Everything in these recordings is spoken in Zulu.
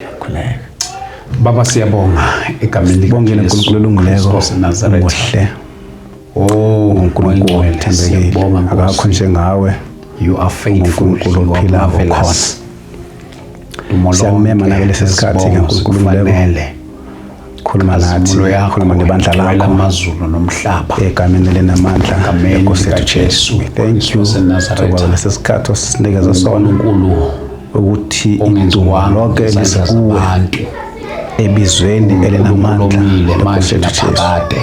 Siyakhuleka. Baba, siyabonga egameni Sibongile likaJesu uNkulunkulu olungileko. Kristu waseNazaretha. Muhle. Oh, uNkulunkulu Oyingcwele, thembekile. siyabonga Akakho Nkosi. njengawe. You are faithful. uNkulunkulu You are ophila marvelous. Dumo Siyakumema lonke, nakulesi sikhathi sibongo ke, Nkulunkulu sikufanele. Khuluma nathi, Nkazimulo yakho khuluma nebandla igcwele lakho amazulu nomhlaba. egameni elinamandla Egameni lenkosi yethu likaJesu Jesu. We thank you waseNazaretha. Thokoza lesi sikhathi osinikeza sona uNkulunkulu ukuthi idumo ongenziwanga lonke ngezandla lize kuwe zabantu. ebizweni elinamandla omile lenkosi manje yethu Jesu. naphakade.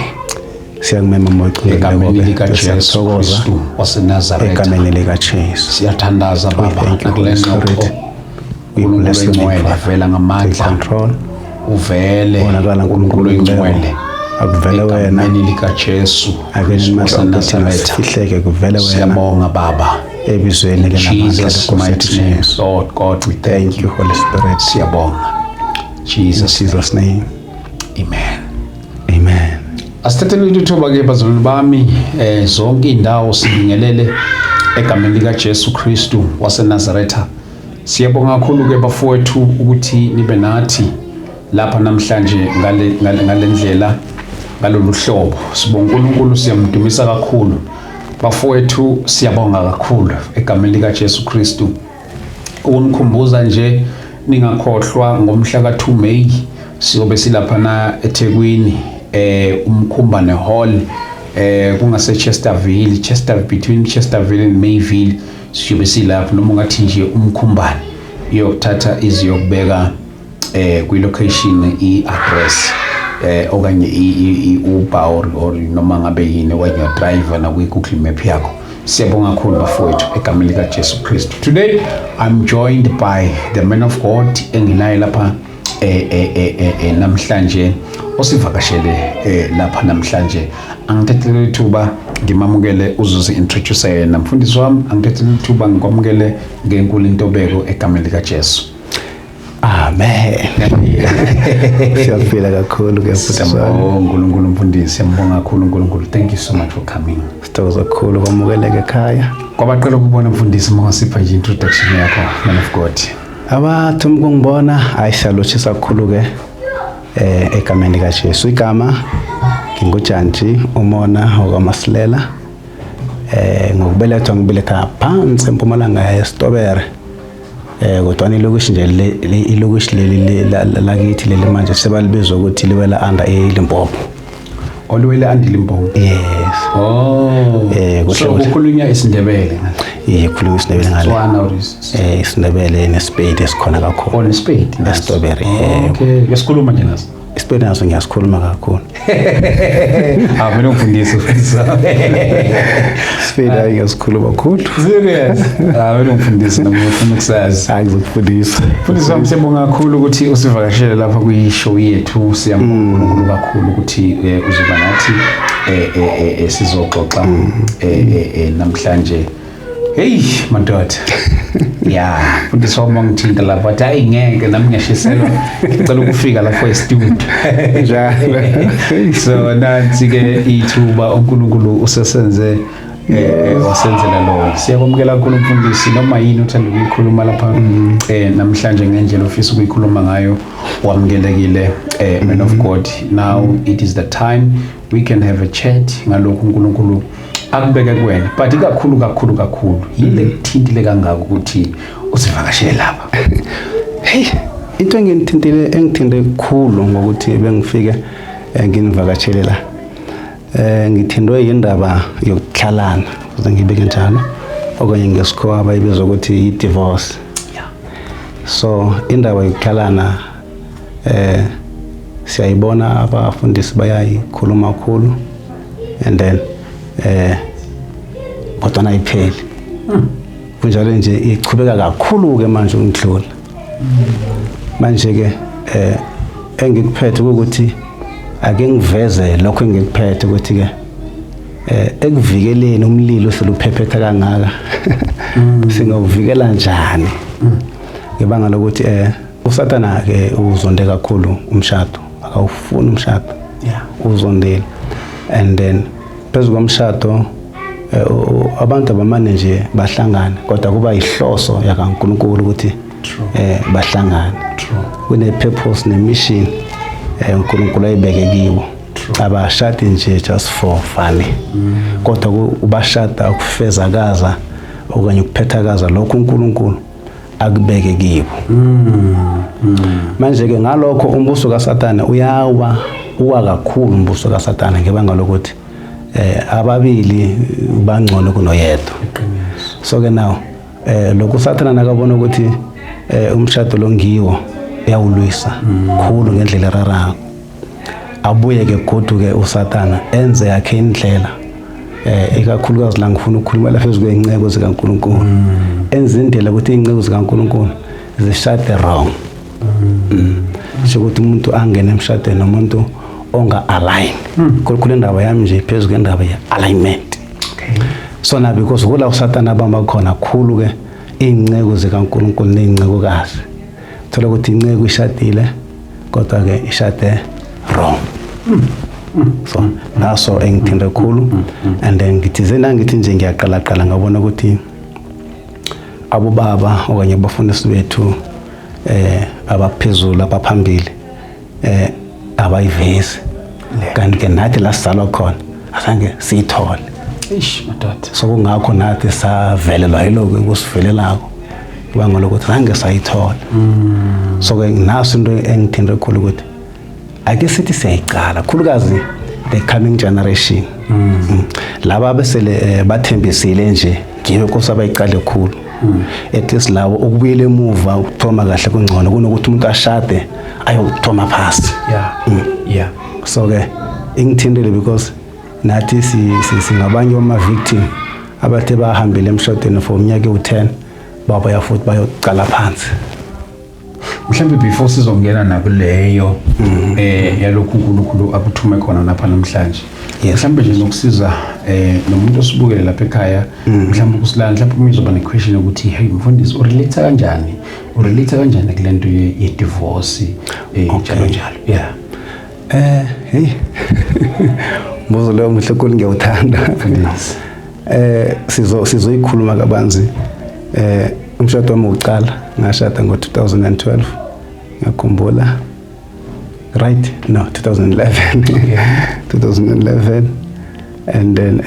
Siyakumema Moya Egameni Oyingcwele, likaJesu siyakuthokoza Kristu waseNazaretha. egameni likaJesu. Siyathandaza We Baba thank you, nakule Holy ngxoxo. Spirit. We uNkulunkulu bless your name, oyingcwele Father. vela Take ngamandla. control. Uvele Bonakala uNkulunkulu uNkulunkulu oyingcwele. akuvele wena Egameni likaJesu ake Kristu nimandla ukuthi waseNazaretha. sifihleke kuvele wena Siyabonga Baba. ebizweni elinamandla Jesus lenkosi yethu mighty name. Jesu. Lord God, we thank Thank you, Holy Spirit. Siyabonga. In Jesus Jesus name. Amen. Amen. Asithatheni ithuba ke bazalwane bami, zonke indawo sibingelele egameni lika Jesu Kristu waseNazaretha. Siyabonga kakhulu ke bafowethu ukuthi nibe nathi lapha namhlanje ngale ndlela, ngalolu hlobo. Sibonga uNkulunkulu, siyamdumisa kakhulu. Bafowethu, siyabonga kakhulu egameni lika Jesu Kristu. Ukunikhumbuza nje, ningakhohlwa ngomhla ka2 May siyobe silapha na eThekwini, uMkhumbane Hall, kungase Chesterville, Chester between Chesterville and Mayville. Siyobe silapha, noma ungathi nje uMkhumbane iyokuthatha iziyokubeka kwi location, i-address okanye i-Uber or noma ngabe yini, okanye driver na kwi Google Map yakho. Siyabonga kakhulu bafowethu egameni lika Jesu Kristu. Today I'm joined by the man of God enginaye lapha namhlanje, osivakashele lapha namhlanje. Angithathele ithuba ngimamukele, uzozi introduce yena. Mfundisi wami, angithathele ithuba ngikwamukele ngenkulu intobeko egameni lika Jesu. Amen. Siyaphila kakhulu ke futhi. Siyambonga uNkulunkulu, mfundisi, siyambonga kakhulu uNkulunkulu. Thank you so much for coming. Sithokoza kakhulu kwamukeleka ekhaya. Kwabaqela ukubona, mfundisi, mangasipha nje introduction yakho, man of God. Abathi ukungibona, hayi, siyalotshisa kakhulu ke egameni lika Jesu. Igama nginguJantshi Umona wakwaMasilela. Ngokubelethwa ngibeletha phansi eMpumalanga yeStobere. Kodwa ilokishi nje ilokishi leli lakithi leli manje sebalibiza ukuthi liwela under eLimpopo. Oluwele under Limpopo? Yes. Oh. Kuhle So kuhle. kukhulunywa isiNdebele? Iye, khulunywa isiNdebele ngale. Tswana or is isiNdebele neSpedi esikhona kakhulu. Oh, neSpedi. Nice. EStobere, Oh, yebo. okay, uyasikhuluma nje naso? ISpedi naso ngiyasikhuluma kakhulu. Ah, mina ungifundise, mfundisi. ISpedi hayi, ngiyasikhuluma kakhulu. Serious? Ah, mina ungifundise noma ufuna ukusazi. Hayi, ngizokufundisa. Mfundisi wami, siyabonga kakhulu ukuthi usivakashele lapha kwi-show yethu. Siyabonga uNkulunkulu kakhulu ukuthi uzoba nathi, sizoxoxa namhlanje. Hey madoda. Ya, mfundisi wami wangithinta lapha wathi hayi ngeke nami ngiyashiselwa, ngicela ukufika lapho e-studio. Njalo. So nansi ke ithuba uNkulunkulu usesenze wasenzela lona. Siyakwamukela kakhulu mfundisi, noma yini uthanda ukuyikhuluma lapha namhlanje ngendlela ofisa ukuyikhuluma ngayo, wamukelekile, man of God. Now it is the time we can have a chat ngalokhu uNkulunkulu akubeke kuwena, but ikakhulu kakhulu kakhulu yile kuthintile kangaka ukuthi usivakashele lapha? Hey, into engithintile, engithinte kakhulu ngokuthi bengifike nginivakatshele la. Ngithintwe indaba yokuhlalana, ukuze ngibeke njalo, okanye ngesikhuwa abayibiza ukuthi i-divorce. So indaba yokuhlalana siyayibona abafundisi bayayikhuluma kakhulu and then kodwa ayipheli. Kunjalo nje ichubeka kakhulu ke manje ukundlula. Manje ke engikuphethe ukuthi ake ngiveze lokho engikuphethe ukuthi ke ekuvikeleni umlilo oseluphephetha kangaka, singawuvikela njani? Ngebanga lokuthi uSathana ke uzonde kakhulu umshado, akawufuni umshado. Uzondile, and then phezu komshado abantu abamane nje bahlangane, kodwa kuba ihloso yakaNkulunkulu ukuthi Bahlangane. Kune purpose ne mission uNkulunkulu ayibeke kibo. Abashadi nje just for fun. Kodwa ubashada ukufezakaza okanye ukuphethakaza lokho uNkulunkulu akubeke kibo. Manje ke ngalokho umbuso kaSathane uyawa, uwa kakhulu umbuso kaSathane ngebanga lokuthi ababili bangcono kunoyedwa. So ke now lokhu uSathane nakabona ukuthi umshado lo ngiwo, uyawulwisa khulu ngendlela erarako. Abuye ke godu ke uSathana enze yakhe indlela, ikakhulukazi la ngifuna ukukhuluma lapha phezu kwezinceko zikaNkulunkulu, enze indlela ukuthi izinceko zikaNkulunkulu zishade wrong. Sho ukuthi umuntu angene emshadweni nomuntu onga align. Khulukhulu indaba yami nje phezu kwendaba ye alignment. So na because kula uSathana abamba khona khulu ke izinceko zikaNkulunkulu nezincekukazi. Thola ukuthi inceko ishadile kodwa ke ishade wrong. So naso engithinte khulu, and then ngithize nangithi nje ngiyaqala qala ngabona ukuthi abobaba okanye abafundisi bethu abaphezulu, abaphambili, abayivezi, kanti ke nathi la sizalwa khona azange siyithole. Eish, madoda. So kungakho nathi savelelwa yiloko kusivelelako kubanga lokuthi zange sayithola. So ke naso into engithinte khulu ukuthi ake sithi siyayicala khulukazi the coming generation. Laba besele bathembisile nje ngiyo nkosi abayiqale khulu, at least labo ukubuyela emuva ukuthoma kahle kungcono kunokuthi umuntu ashade ayokuthoma phasi. So ke ingithintile because nathi singabanye bama-victim abathe bahambile emshadweni for umnyaka ewu-10, babuya futhi bayocala phansi. Mhlawumbe before sizongena nakuleyo yalokhu uNkulunkulu akuthume khona lapha namhlanje, mhlawumbe nje nokusiza nomuntu osibukele lapha ekhaya, mhlawumbe ukusilana, mhlawumbe uma izoba ne-question ukuthi, "Hey mfundisi, urelate kanjani, urelate kanjani kule nto ye-divorce njalo njalo?" Yeah. Hey, mbuzo leyo muhle khulu, ngiyawuthanda. Mfundisi. Sizoyikhuluma kabanzi. Umshado wami wokuqala ngashada ngo-2012, ngiyakhumbula, right? No, 2011, 2011, and then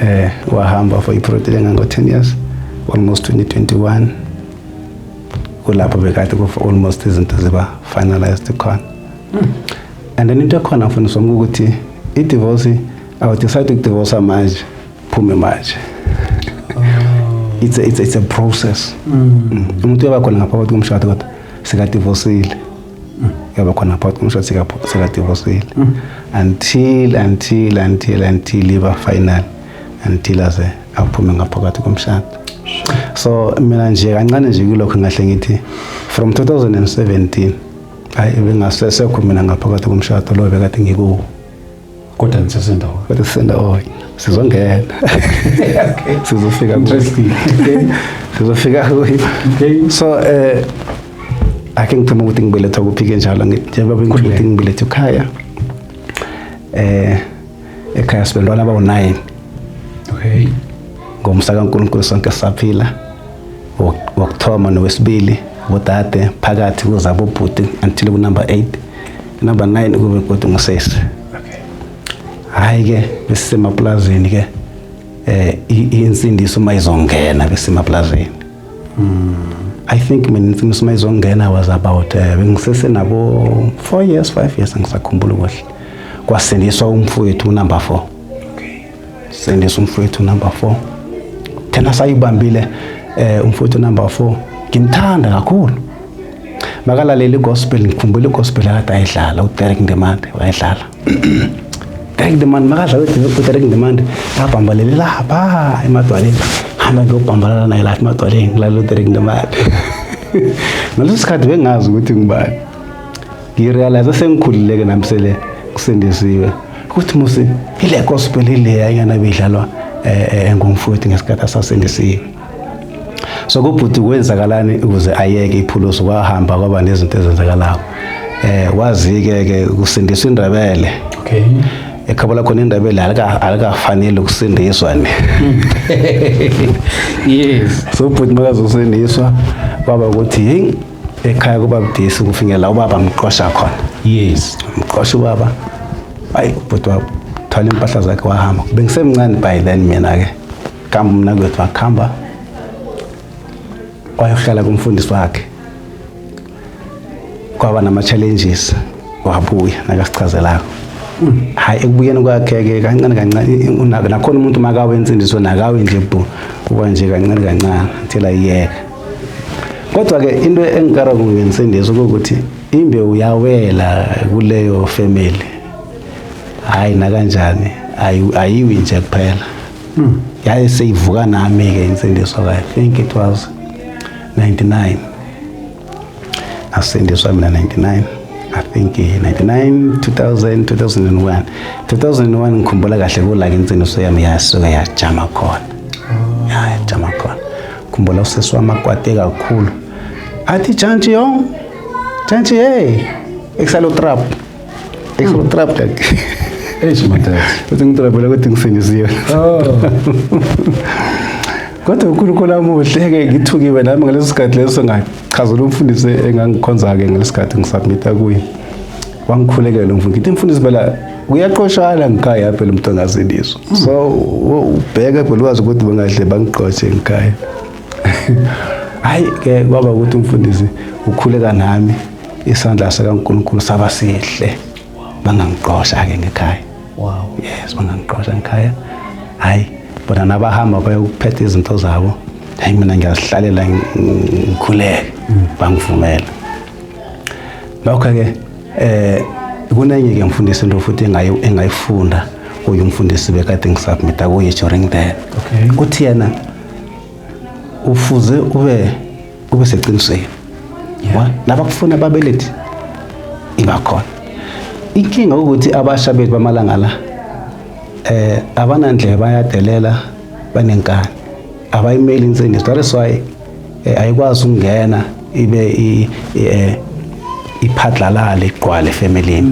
wahamba for iproject engango 10 years, almost 2021, kulapho bekade ku almost izinto ziba finalized khona. And then into ekhona, mfundisi wami, ukuthi i-divorce, awudecide ukudivorce manje phume manje. It's a process. Umuntu uyaba khona ngaphakathi komshado kodwa sikadivorcile, uyaba khona ngaphakathi komshado sikadivorcile until iba final, until aze aphume ngaphakathi komshado. So mina nje kancane nje kulokho ngahle ngithi from 2017 hayi, bengasesekho mina ngaphakathi komshado lo bekade ngikuwo. Kodwa nisesendawo? Kodwa sisendawonye, sizongena, sizofika kuyo. Interesting. Okay. Sizofika kuyo. So ake ngithoma ukuthi ngibelethwa kuphi ke njalo, njengoba bengisho ukuthi ngibelethwe ekhaya, ekhaya sibantwana abawu-9. Ngomsa kaNkulunkulu sonke saphila. Wokuthoma nowesibili bodade, phakathi kuza abobhuti until ku-number 8, number 9 kube kodwa ngusesi. Hayi ke, besisemaplazini ke. Insindiso uma izongena besemaplazini, I think mina insindiso uma izongena was about bengisesenabo 4 years, 5 years, angisakhumbuli kuhle. Kwasindiswa umfowethu number 4. Sindiswa umfowethu number 4, thina sayibambile. Umfowethu number 4 ngimthanda kakhulu, makalalela igospel. Ngikhumbula igospel akade ayidlala uDerek Ndimande, wayedlala Derek Ndimande. Makadlala uDerek Ndimande, ngabhambalele lapha emadwaleni, hamba ngiyobhambalala naye lapha emadwaleni, ngilalela uDerek Ndimande. Ngaleso sikhathi bengazi ukuthi ngubani. Ngirealize sengikhulile-ke nami, sele ngisindisiwe, ukuthi musi ile gospel ileya ingana beyidlalwa ngumfowethu ngesikhathi asasindisiwe. So kubhuti kwenzakalani ukuze ayeke iphuluso? Kwahamba kwaba nezinto ezenzakalako. Wazi-ke ke kusindiswa indebele. Ekhabo lakhona indebele alikafanele ukusindiswa ni. So ubhuti makazosindiswa kwaba ukuthi hey. Ekhaya kuba budisi ukufinyelela ubaba, mqosha khona. Mqosha ubaba. Ayi, ubhuti wathwala impahla zakhe wahamba. Bengisemncane by then mina ke. Kamba mna kwethu wakhamba wayohlala kumfundisi wakhe. Kwaba nama-challenges, wabuya nakasichazelako. Hayi, ekubuyeni kwakhe-ke kancane kancane, nakhona umuntu makawe insindiso nakawe nje bu uba nje kancane kancane until ayiyeka. Kodwa-ke into engikara ngensindiso kuwukuthi imbewu yawela kuleyo family, hayi nakanjani ayiwi nje kuphela. Yaye seyivuka nami-ke insindiso. I think it was 99 ngasindiswa mina, 99 I think, 99, 2000, 2001, 2001. Ngikhumbula kahle kula ke insindiso yami yasuka yajama khona, yajama khona. Khumbula usesi wami akwate kakhulu, athi, "Jantshi yo, jantshi, hey, ek sal trap, ek sal trap like." Eish, madoda. Uthi ngitrapela ukuthi ngisindisiwe. Kodwa uNkulunkulu amuhle-ke, ngithukiwe nami ngaleso sikhathi leso, ngachazela umfundisi engangikhonza-ke ngaleso sikhathi ngisubmitha kuye. Wangikhulekela umfundisi. Ngithi, "Mfundisi, phela kuyaqoshana ngikhaya phela umuntu ongasindiswa, so ubheke phela wazi ukuthi bangahle bangiqoshe ngikhaya." Hayi ke, kwaba ukuthi umfundisi ukhuleka nami, isandla sikaNkulunkulu saba sihle, bangangiqosha-ke ngekhaya. Yes, bangangiqosha ngekhaya. Hayi, bona nabahamba bayokuphetha izinto zabo, hayi, mina ngiyazihlalela ngikhuleke, bangivumela. Lokho-ke kunenye-ke mfundisi into futhi engayifunda kuye umfundisi bekade ngisubmita kuye during that. Uthi yena ufuze ube seqinisweni. Wa nabakufuna ababelethi iba khona. Inkinga ukuthi abasha bethu bamalanga la abanandlela, bayadelela, banenkani, abayimeli insindiso. That is why ayikwazi ukungena ibe iphadlalale igqwale efemelini,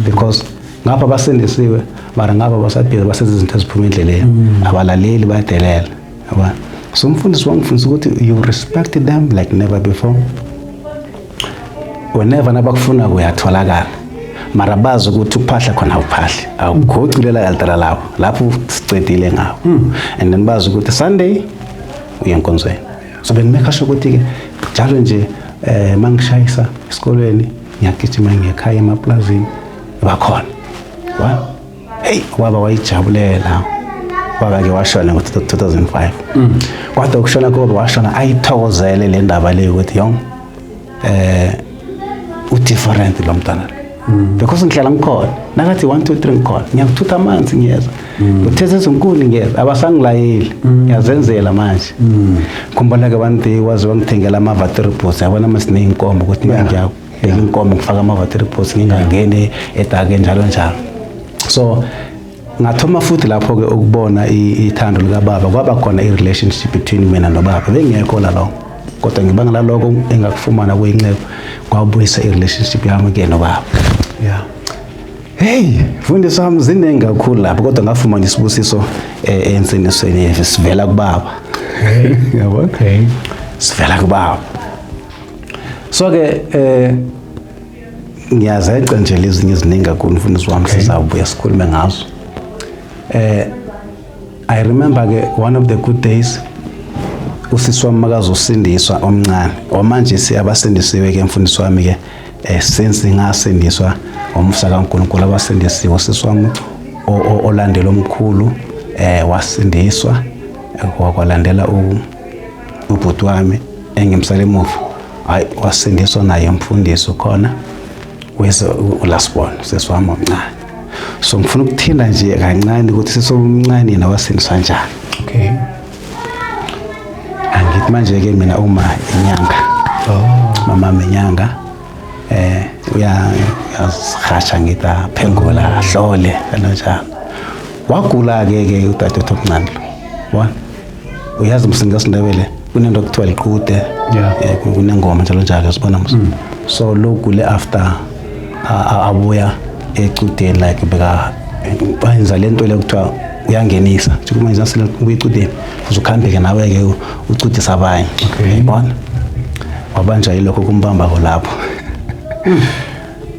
because ngapha basindisiwe mara ngapha basabhizi basenza izinto eziphuma endleleni, abalaleli, bayadelela, yabona. So umfundisi wangifundisa ukuthi you respect them like never before. Whenever nabakufuna uyatholakala, mara bazi ukuthi ukuphahla khona awuphahli, awukhoculela altara labo lapho sicedile ngawo, and then bazi ukuthi Sunday uye enkonzweni. So bengimeka sure ukuthi-ke njalo nje mangishayisa esikolweni ngiyagijima ngiyekhaya emaplazini, bakhona wa. Hey, waba wayijabulela. Baba-ke washona ngo-2005, kodwa ukushona kwaba washona ayithokozele le ndaba leyo ukuthi yong u-different lo mntwana lo, because ngihlala ngikhona nakathi 1 2 3 ngikhona, ngiyakuthutha amanzi ngiyeza, uthethe ezinkuni ngiyeza, abasangilayeli, ngiyazenzela manje. Khumbula-ke one day waze wangithengela ama-waterbots, yabona uma siney'nkomo ukuthi ngiyabheka inkomo ngifaka ama-waterbots ngingangeni edake njalo njalo. So ngathoma futhi lapho-ke ukubona ithando likababa. Kwaba khona i-relationship between mina nobaba bengekho lalongo, kodwa ngibanga laloko engakufumana kuyinceku kwabuyisa i-relationship yami-ke nobaba. Hey, mfundisi wami, ziningi kakhulu lapho, kodwa ngafumana isibusiso ensindisweni sivela kubaba, yabona. Sivela kubaba. So ke ngiyazeca nje lezinye eziningi kakhulu, mfundisi wami, sizawubuya sikhulume ngazo. I remember ke one of the good days usisi wami makazosindiswa omncane, omanje siyabasindisiwe ke mfundisi wami ke, since ngasindiswa ngomsa kaNkulunkulu abasindisiwe. Usisi wami olandela omkhulu wasindiswa, kwalandela ubhuti wami engimsale emuva, hayi, wasindiswa naye umfundisi khona wese ulasibona sisi wami omncane. So ngifuna ukuthinta nje kancane ukuthi sisi omncane yena wasindiswa njani. Angithi manje ke mina uma inyanga, mama inyanga uya uyazihasha, ngithi aphengula ahlole kanjalo. Wagula ke ke udadewethu omncane lo, yabona, uyazi msinga siNdebele kunento okuthiwa liqude. Kunengoma njalo njalo, sibona mos. So lo gule after abuya ecudeni, like beka bayenza lento le kuthiwa uyangenisa njengoba manje sele ubuya ecudeni, uze ukuhambe-ke nawe-ke ucudise abanye. Yabona, Wabanjwa yilokho kumbambako lapho.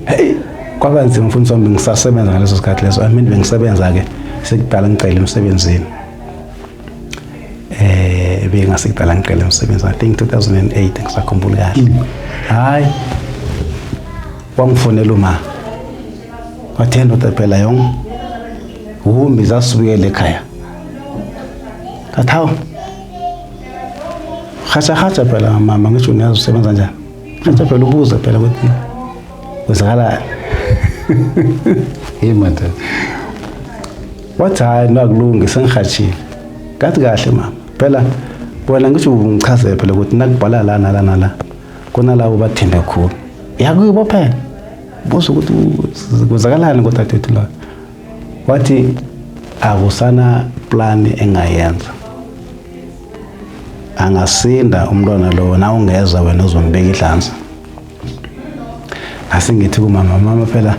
Hey, kwaba nzima mfundisi wami, ngisasebenza ngaleso sikhathi leso. I mean, bengisebenza-ke sekudala ngicela emsebenzini, bengasekudala ngicela emsebenzini, I think 2008, ngisakhumbula kahle. Hayi, wangifonela uma wathi, "Ndoda, phela yong uhumbi zasibuyele ekhaya." Ngathi, "Hawu, hatsha hatsha phela mama, ngisho niyazi usebenza njani, hatsha phela ubuze phela ukuthi kwenzakalani." Hey madoda. Wathi, "Hayi, nakulungi, sengihatshile." Ngathi, "Kahle mama, phela wena ngisho ungichazele phela ukuthi nakubhala la nala nala kunalabo bathembe khulu yakubo, phela buza ukuthi kwenzakalani kodadewethu la." Wathi, "Akusana plan engayenza, angasinda umntwana lowo na ungeza wena uzombeka ihlanza." Ngase ngithi kumama, "Mama, phela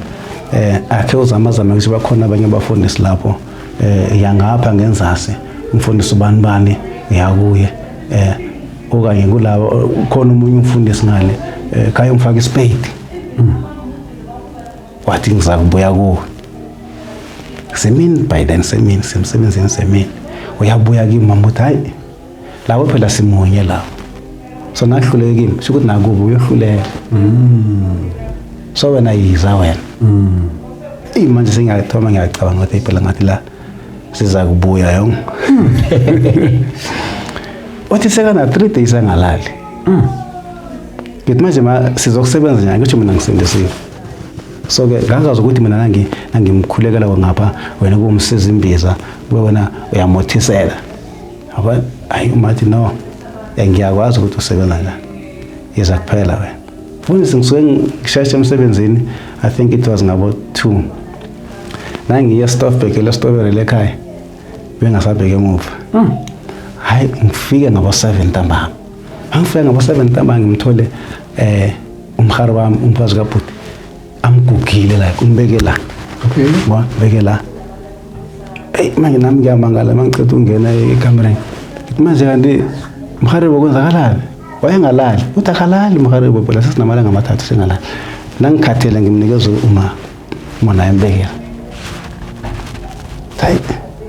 akhe uzamazama ukuthi bakhona abanye abafundisi lapho, yangapha ngenzasi umfundisi ubani bani, uyakuye okanye kulabo khona omunye umfundisi ngale, khaya umfaka isipedi." Wathi, "Ngiza kubuya kuwe semini." By then semini, semsebenzini semini, uyabuya kimi mama, uthi, "Hayi, labo phela simunye labo, so nakuhluleke kimi, sho ukuthi nakubo uyohluleka, so wena yiza wena." Eyi, manje sengiyathoma ngiyacabanga ukuthi phela ngathi la siza kubuya yong. Wathi sekana 3 days angalali. Ngithi, "Manje ma sizokusebenza njani?" Ngisho mina ngisindisiwe, so-ke ngangazi ukuthi mina nangimkhulekela ngapha, wena kuwumsiza imbiza, kube wena uyamothisela. Yabo, hayi, umathi, "No, ngiyakwazi ukuthi usebenza njani, yiza kuphela wena." Mfundisi, ngisuke ngisheshe emsebenzini, I think it was ngabo 2, nangiye eStoffberg, le lekhaya, bengasabheke emuva. Hayi, ngifike ngabo 7 ntambama. Angifike ngabo 7 ntambama, ngimthole umhari wami, umfazi kabhuti, amgugile, like umbeke la. Wa beke la. Hey, manje nami ngiyamangala, mangiceda ukungena ekamereni, ngithi, "Manje kanti mharibo kwenzakalani?" Wayengalali, uthi akalali mharibo phela, sesinamalanga 3 sengalali. Nangikhathele ngimnikeza uma naye embekela. Hayi,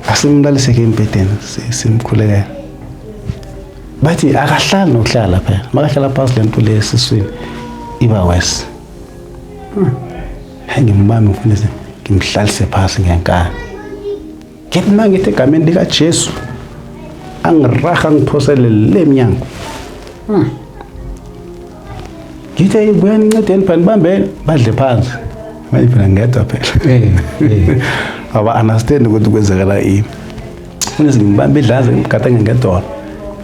asimlaliseke embhedeni, simkhulekele. Bathi akahlali nokuhlala phela, makahlala phasi le nto le esiswini iba worse. Hayi, ngimbambe mfundisi, ngimhlalise phasi ngenkani. Ngithi uma ngithi, "Egameni likaJesu," angiraha, ngiphosele le mnyango. Ngithi, "Hey, buyani, ncedeni phela, nibambeni." Badle phansi manje phela, ngedwa phela. Aba understand ukuthi kwenzekala ini. Mfundisi, ngimbambe idlaze, ngimgade ngedolo,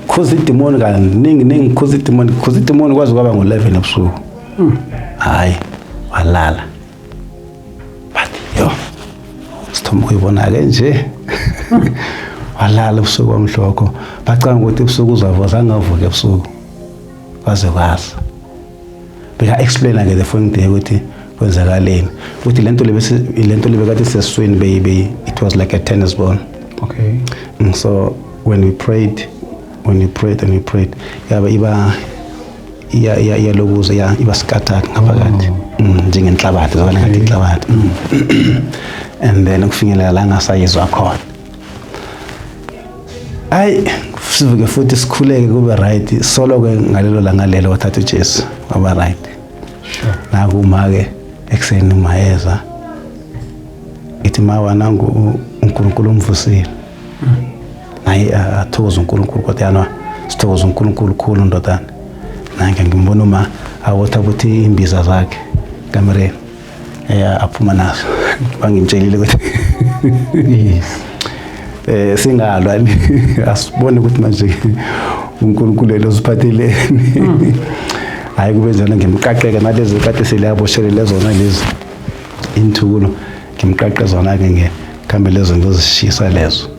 khuza idimoni kaningi ningi, khuza idimoni, khuza idimoni, kwaze kwaba ngo-11 ebusuku. Hayi, walala. Bathi, "Yo, sithoma ukuyibona-ke nje." Walala ebusuku kwamhlokho, bacanga ukuthi ebusuku uzavuka, zange avuke ebusuku kwaze kwasa. Beka-explaina-ke the following day ukuthi kwenzakaleni, ukuthi le nto le le nto le bekade isesiswini beyi it was like a tennis ball. So when we prayed and we prayed, yaba iba iya iya iyalokuza, iya iba scattered ngaphakathi, njengenhlabathi, zobana ngathi inhlabathi. And then ukufinyelela la ngasayizwa khona. Ayi, sivuke futhi sikhuleke, kube right. Solo ke ngalelo langa lelo wathatha uJesu, waba right. Nakuma ke ekuseni umayeza, ithi, "Mawa, nangu uNkulunkulu umvusile." Naye athokoza uNkulunkulu, kodwa yana sithokoza uNkulunkulu khulu ndodana. Nange ngimbona uma awotha ukuthi imbiza zakhe kamereni aphuma nazo, bangimtshelile ukuthi singalwa ni, asibone ukuthi manje uNkulunkulu lo siphatheleni. Hayi, kube njalo, ngimqaqeke nalezi kade seliyaboshelele zona lezi inthukulo, ngimqaqe zona ke, ngekhambe lezo ngizishisa lezo.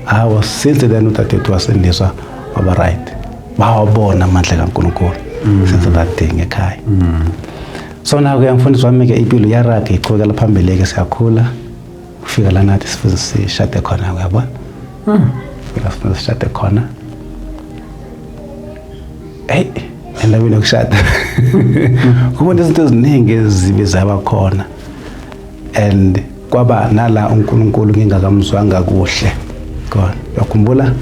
Hawa, since then udadewethu wasindiswa, waba right, bawabona amandla kaNkulunkulu since that day ngekhaya. So naku-ke mfundisi wami-ke, impilo iyaraga, iqhubekela phambili-ke, siyakhula, kufika la nathi sifuze sishade khona, uyabona, fika sifuze sishade khona. Hey, Endabeni yokushada kubona izinto eziningi ezibi zaba khona, and kwaba nala uNkulunkulu ngingakamzwanga kuhle khona. Uyakhumbula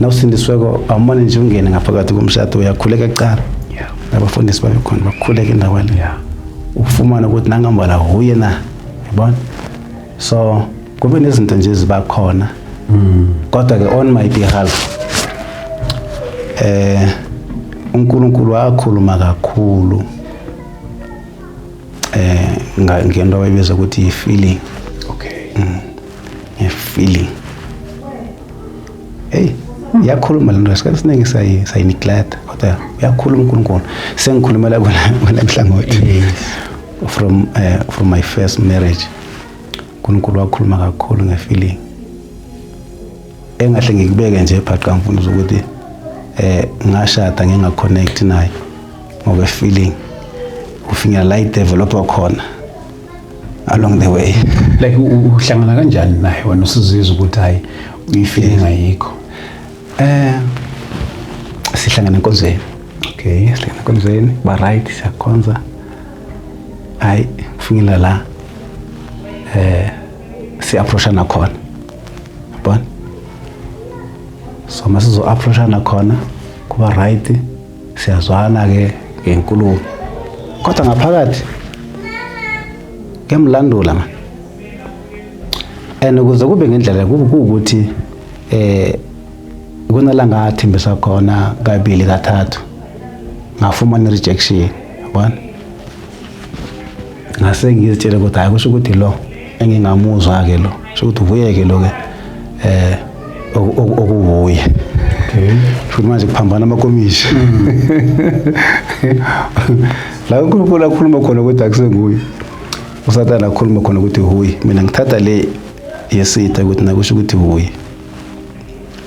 nawusindisweko, awumane nje ungene ngaphakathi komshado, uyakhuleka kuqala. Nabafundisi babe khona, bakhuleke endaweni ufumane ukuthi nangambala huye na, yabona. So kube nezinto nje eziba khona, kodwa ke on my behalf uNkulunkulu wakhuluma kakhulu ngento abayibiza ukuthi i-feeling. Nge-feeling, hey, iyakhuluma le nto. Isikhathi esiningi sayi-neglect, kodwa uyakhuluma uNkulunkulu. Sengikhulumela kona mhlangothi from my first marriage, uNkulunkulu wakhuluma kakhulu nge-feeling. Engahle ngikubeke nje phaqa, mfundisi, ukuthi ngashada nginga-connect naye ngoba feeling ufinyela la i-developer khona along the way. Like uhlangana kanjani naye wena usizizwa ukuthi hayi, uyi-feeling ayikho? Sihlangana enkonzweni. Sihlangana enkonzweni, ba right, siyakhonza. Hayi, kufinyela la si-approachana khona, yabona. So masizo approachana khona, kuba right, siyazwana ke ngenkulumo, kodwa ngaphakathi kuyamlandula man. And ukuze kube ngendlela kuwukuthi kunala ngathembisa khona kabili kathathu, ngafumana rejection, yabona. Ngase ngizitshele ukuthi hayi, kusho ukuthi lo engingamuzwa ke lo, kusho ukuthi ubuye ke lo ke okuwuye. Futhi manje kuphambana amakomishi la uNkulunkulu akhuluma khona ukuthi akusenguye, uSathane akhuluma khona ukuthi huye. Mina ngithatha le yesitha ukuthi nakusho ukuthi huye,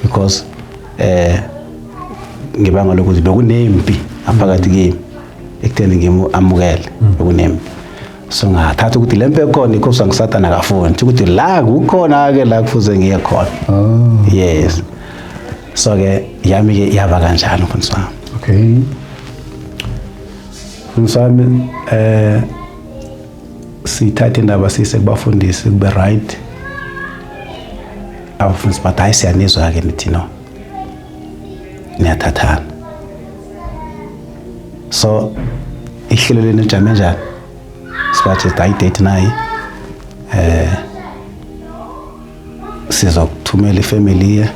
because ngebanga lokuthi bekunempi ngaphakathi kimi ekutheni ngimu amukele, bekunempi. So ngathatha ukuthi le mpi ekhona ikhoswa nguSathane, akafuni ukuthi la kukhona ke la kufuze ngiye khona. Yes, so ke yami ke yaba kanjalo, mfundisi wami. Mfundisi wami, sithathe indaba sise kubafundisi, kube right. Abafundisi bathi, "Hayi, siyanizwa ke, nithi no, niyathathana. So ihlelo lenu lijame njani?" Sibathi, "Hayi, date nayi, sizokuthumela i-family,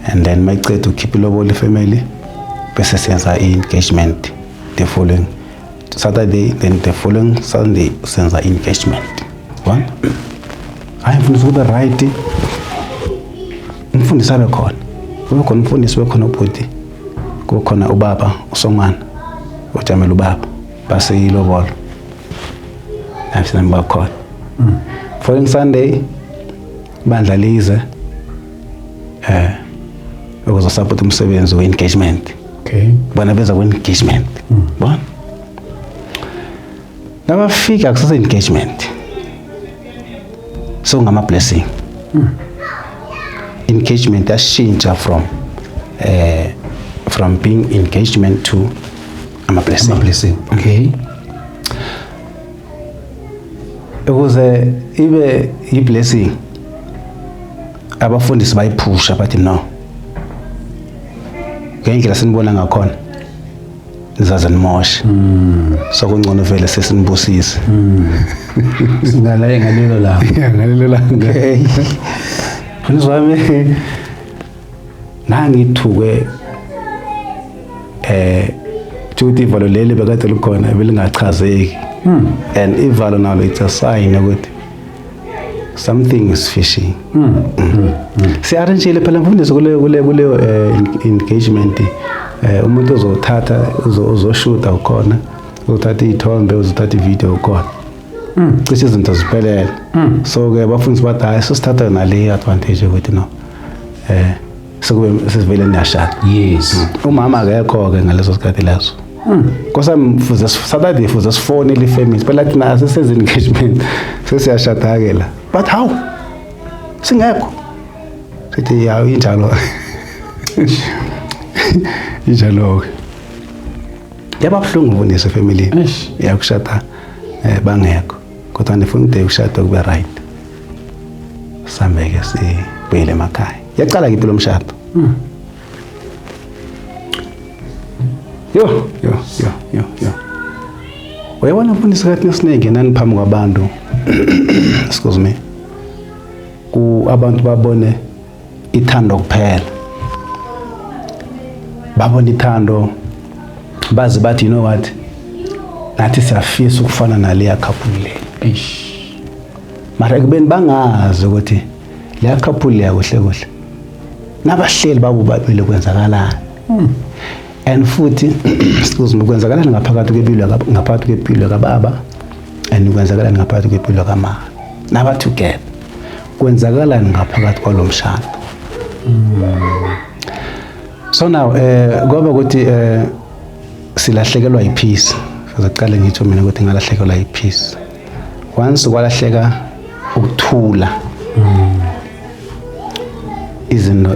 and then mayiceda ukhipha ilobolo i-family, bese siyenza i-engagement the following Saturday, then the following Sunday senza engagement." One, hayi mfundisi, kube right, umfundisi abe khona, kube khona umfundisi, kube khona ubhuti, kube khona ubaba usongwana ojamela ubaba, base ilobolo nami bakhona. Following Sunday bandla lize ukuzo support umsebenzi we-engagement. Bona beza kwe-engagement, bona nabafika kusase engagement, so ngama blessing. Engagement yashintsha from being engagement to ama blessing. Ama blessing, okay. Ukuze ibe i-blessing, abafundisi bayiphusha, bathi, "No, ngendlela sinibona ngakhona nizaze nimoshe, so kungcono vele sesinibusise." Singalaye ngalelo langa. Ngalelo langa, mfundisi wami, nangithuke ukuthi ivalo leli bekade likhona belingachazeki, and ivalo nalo it's a sign ukuthi something is fishy. Siya-arrangile phela mfundisi kule engagement, umuntu ozothatha uzoshuta ukhona, uzothatha iy'thombe, uzothatha i-video ukhona, cishe izinto ziphelele. So ke abafundisi bathi, "Hayi, sesithatha nale advantage ukuthi no, sekube sesivele niyashada." Umama akekho ke ngaleso sikhathi leso. Nkosami, fuze Saturday fuze sifonele i-family phela, thina seseze engagement, sesiyashada ke la. But how singekho, sithi ya, injalo, injalo ke. Yaba buhlungu mfundisi efamily. Eish. Yakushada bangekho. Kodwa ndifuna ude ukushada kube right. Sambe ke sibuyele emakhaya. Yaqala ke impilo yomshado. Yo, yo, yo, yo, yo. Uyabona mfundisi, kathi esiningi nani phambi kwabantu. Excuse me. Ku abantu babone ithando kuphela. Babone ithando bazi bathi, "You know what? Nathi siyafisa ukufana naleya couple le." Eish. Mara ekubeni bangazi ukuthi leya couple leya kuhle kuhle nabahleli babo babili kwenzakalani. And futhi, excuse me, kwenzakalani ngaphakathi kwempilo, ngaphakathi kwempilo kababa, and kwenzakalani ngaphakathi kwempilo kamama naba together, kwenzakalani ngaphakathi kwalo mshado. So now kwaba ukuthi silahlekelwa yipeace. Sizoqala ngitsho mina ukuthi ngalahlekelwa yipeace. Once kwalahleka ukuthula,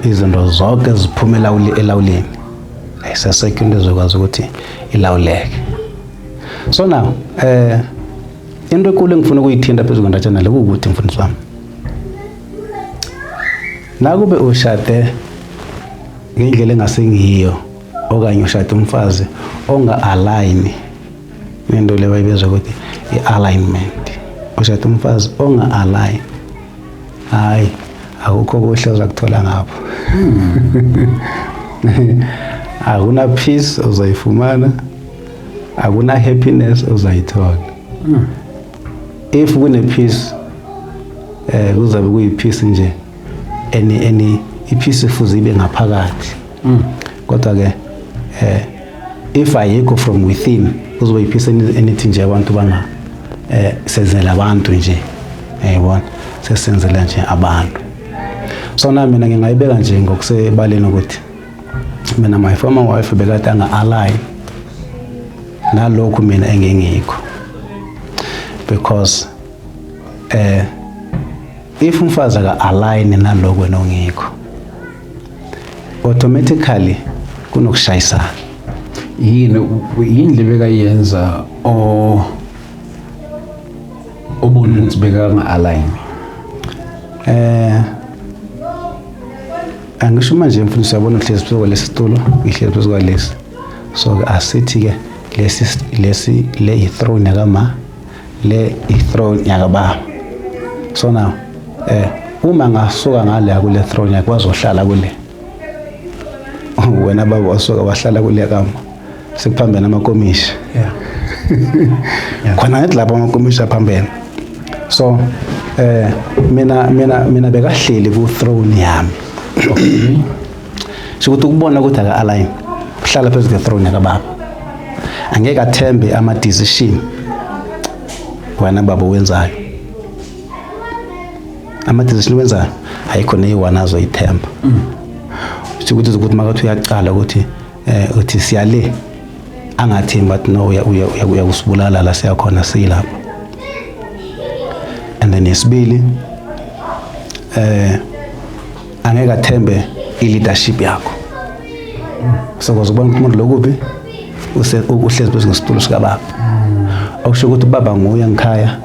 izinto zonke ziphuma elawuleni, ayisasekho into ezokwazi ukuthi ilawuleke. So now into enkulu engifuna ukuyithinta phezu kwendatshana le kuwukuthi, mfundisi wami, nakube ushade ngendlela engasengiyo okanye ushade umfazi onga-align nento le bayibiza ukuthi i-alignment, ushade umfazi onga-align, hayi, akukho kuhle ozakuthola ngapho. Akuna peace ozoyifumana, akuna happiness ozayithola. If kune peace, kuzabe kuyi peace nje eni ipeace ifuze ibe ngaphakathi, kodwa ke if ayikho from within, kuzoba ipeace enithi nje abantu banga senzela abantu nje, yayibona, sesenzela nje abantu. So na mina ngingayibeka nje ngokusebaleni ukuthi mina, my former wife bekade anga-align nalokhu mina engengikho, because if umfazi aka-align nalokhu wena ongikho, automatically kunokushayisana. Yini le bekayenza o obona ukuthi bekanga-align? Angisho manje mfundisi, uyabona uhlezi phezu kwalesi situlo, ngihlezi phezu kwalesi. So ke asithi ke lesi le i-throne yakama, le i-throne yakababa. So now uma ngasuka ngale kule throne yakhe wazohlala kule, wena baba wasuka wahlala kule kama, sekuphambene amakomishi. Khona ngithi lapho amakomishi aphambene. So mina bekahleli ku throne yami. Sho ukuthi ukubona ukuthi aka align, uhlala phezu kwe throne yakababa, angeke athembe ama decision wena baba wenzayo. Ama decision wenzayo ayikho neyi-one azoyithemba. Sho ukuthi makathi uyaqala ukuthi uthi siyale, angathembi, athi no, uya uya uya uyakusibulala la siyakhona silapha. And then yesibili, angeke athembe i-leadership yakho. Sokwazi ukubona ukuthi umuntu lokuphi uhlezi phezu kwesitulo sikababa, okusho ukuthi ubaba nguye ngikhaya,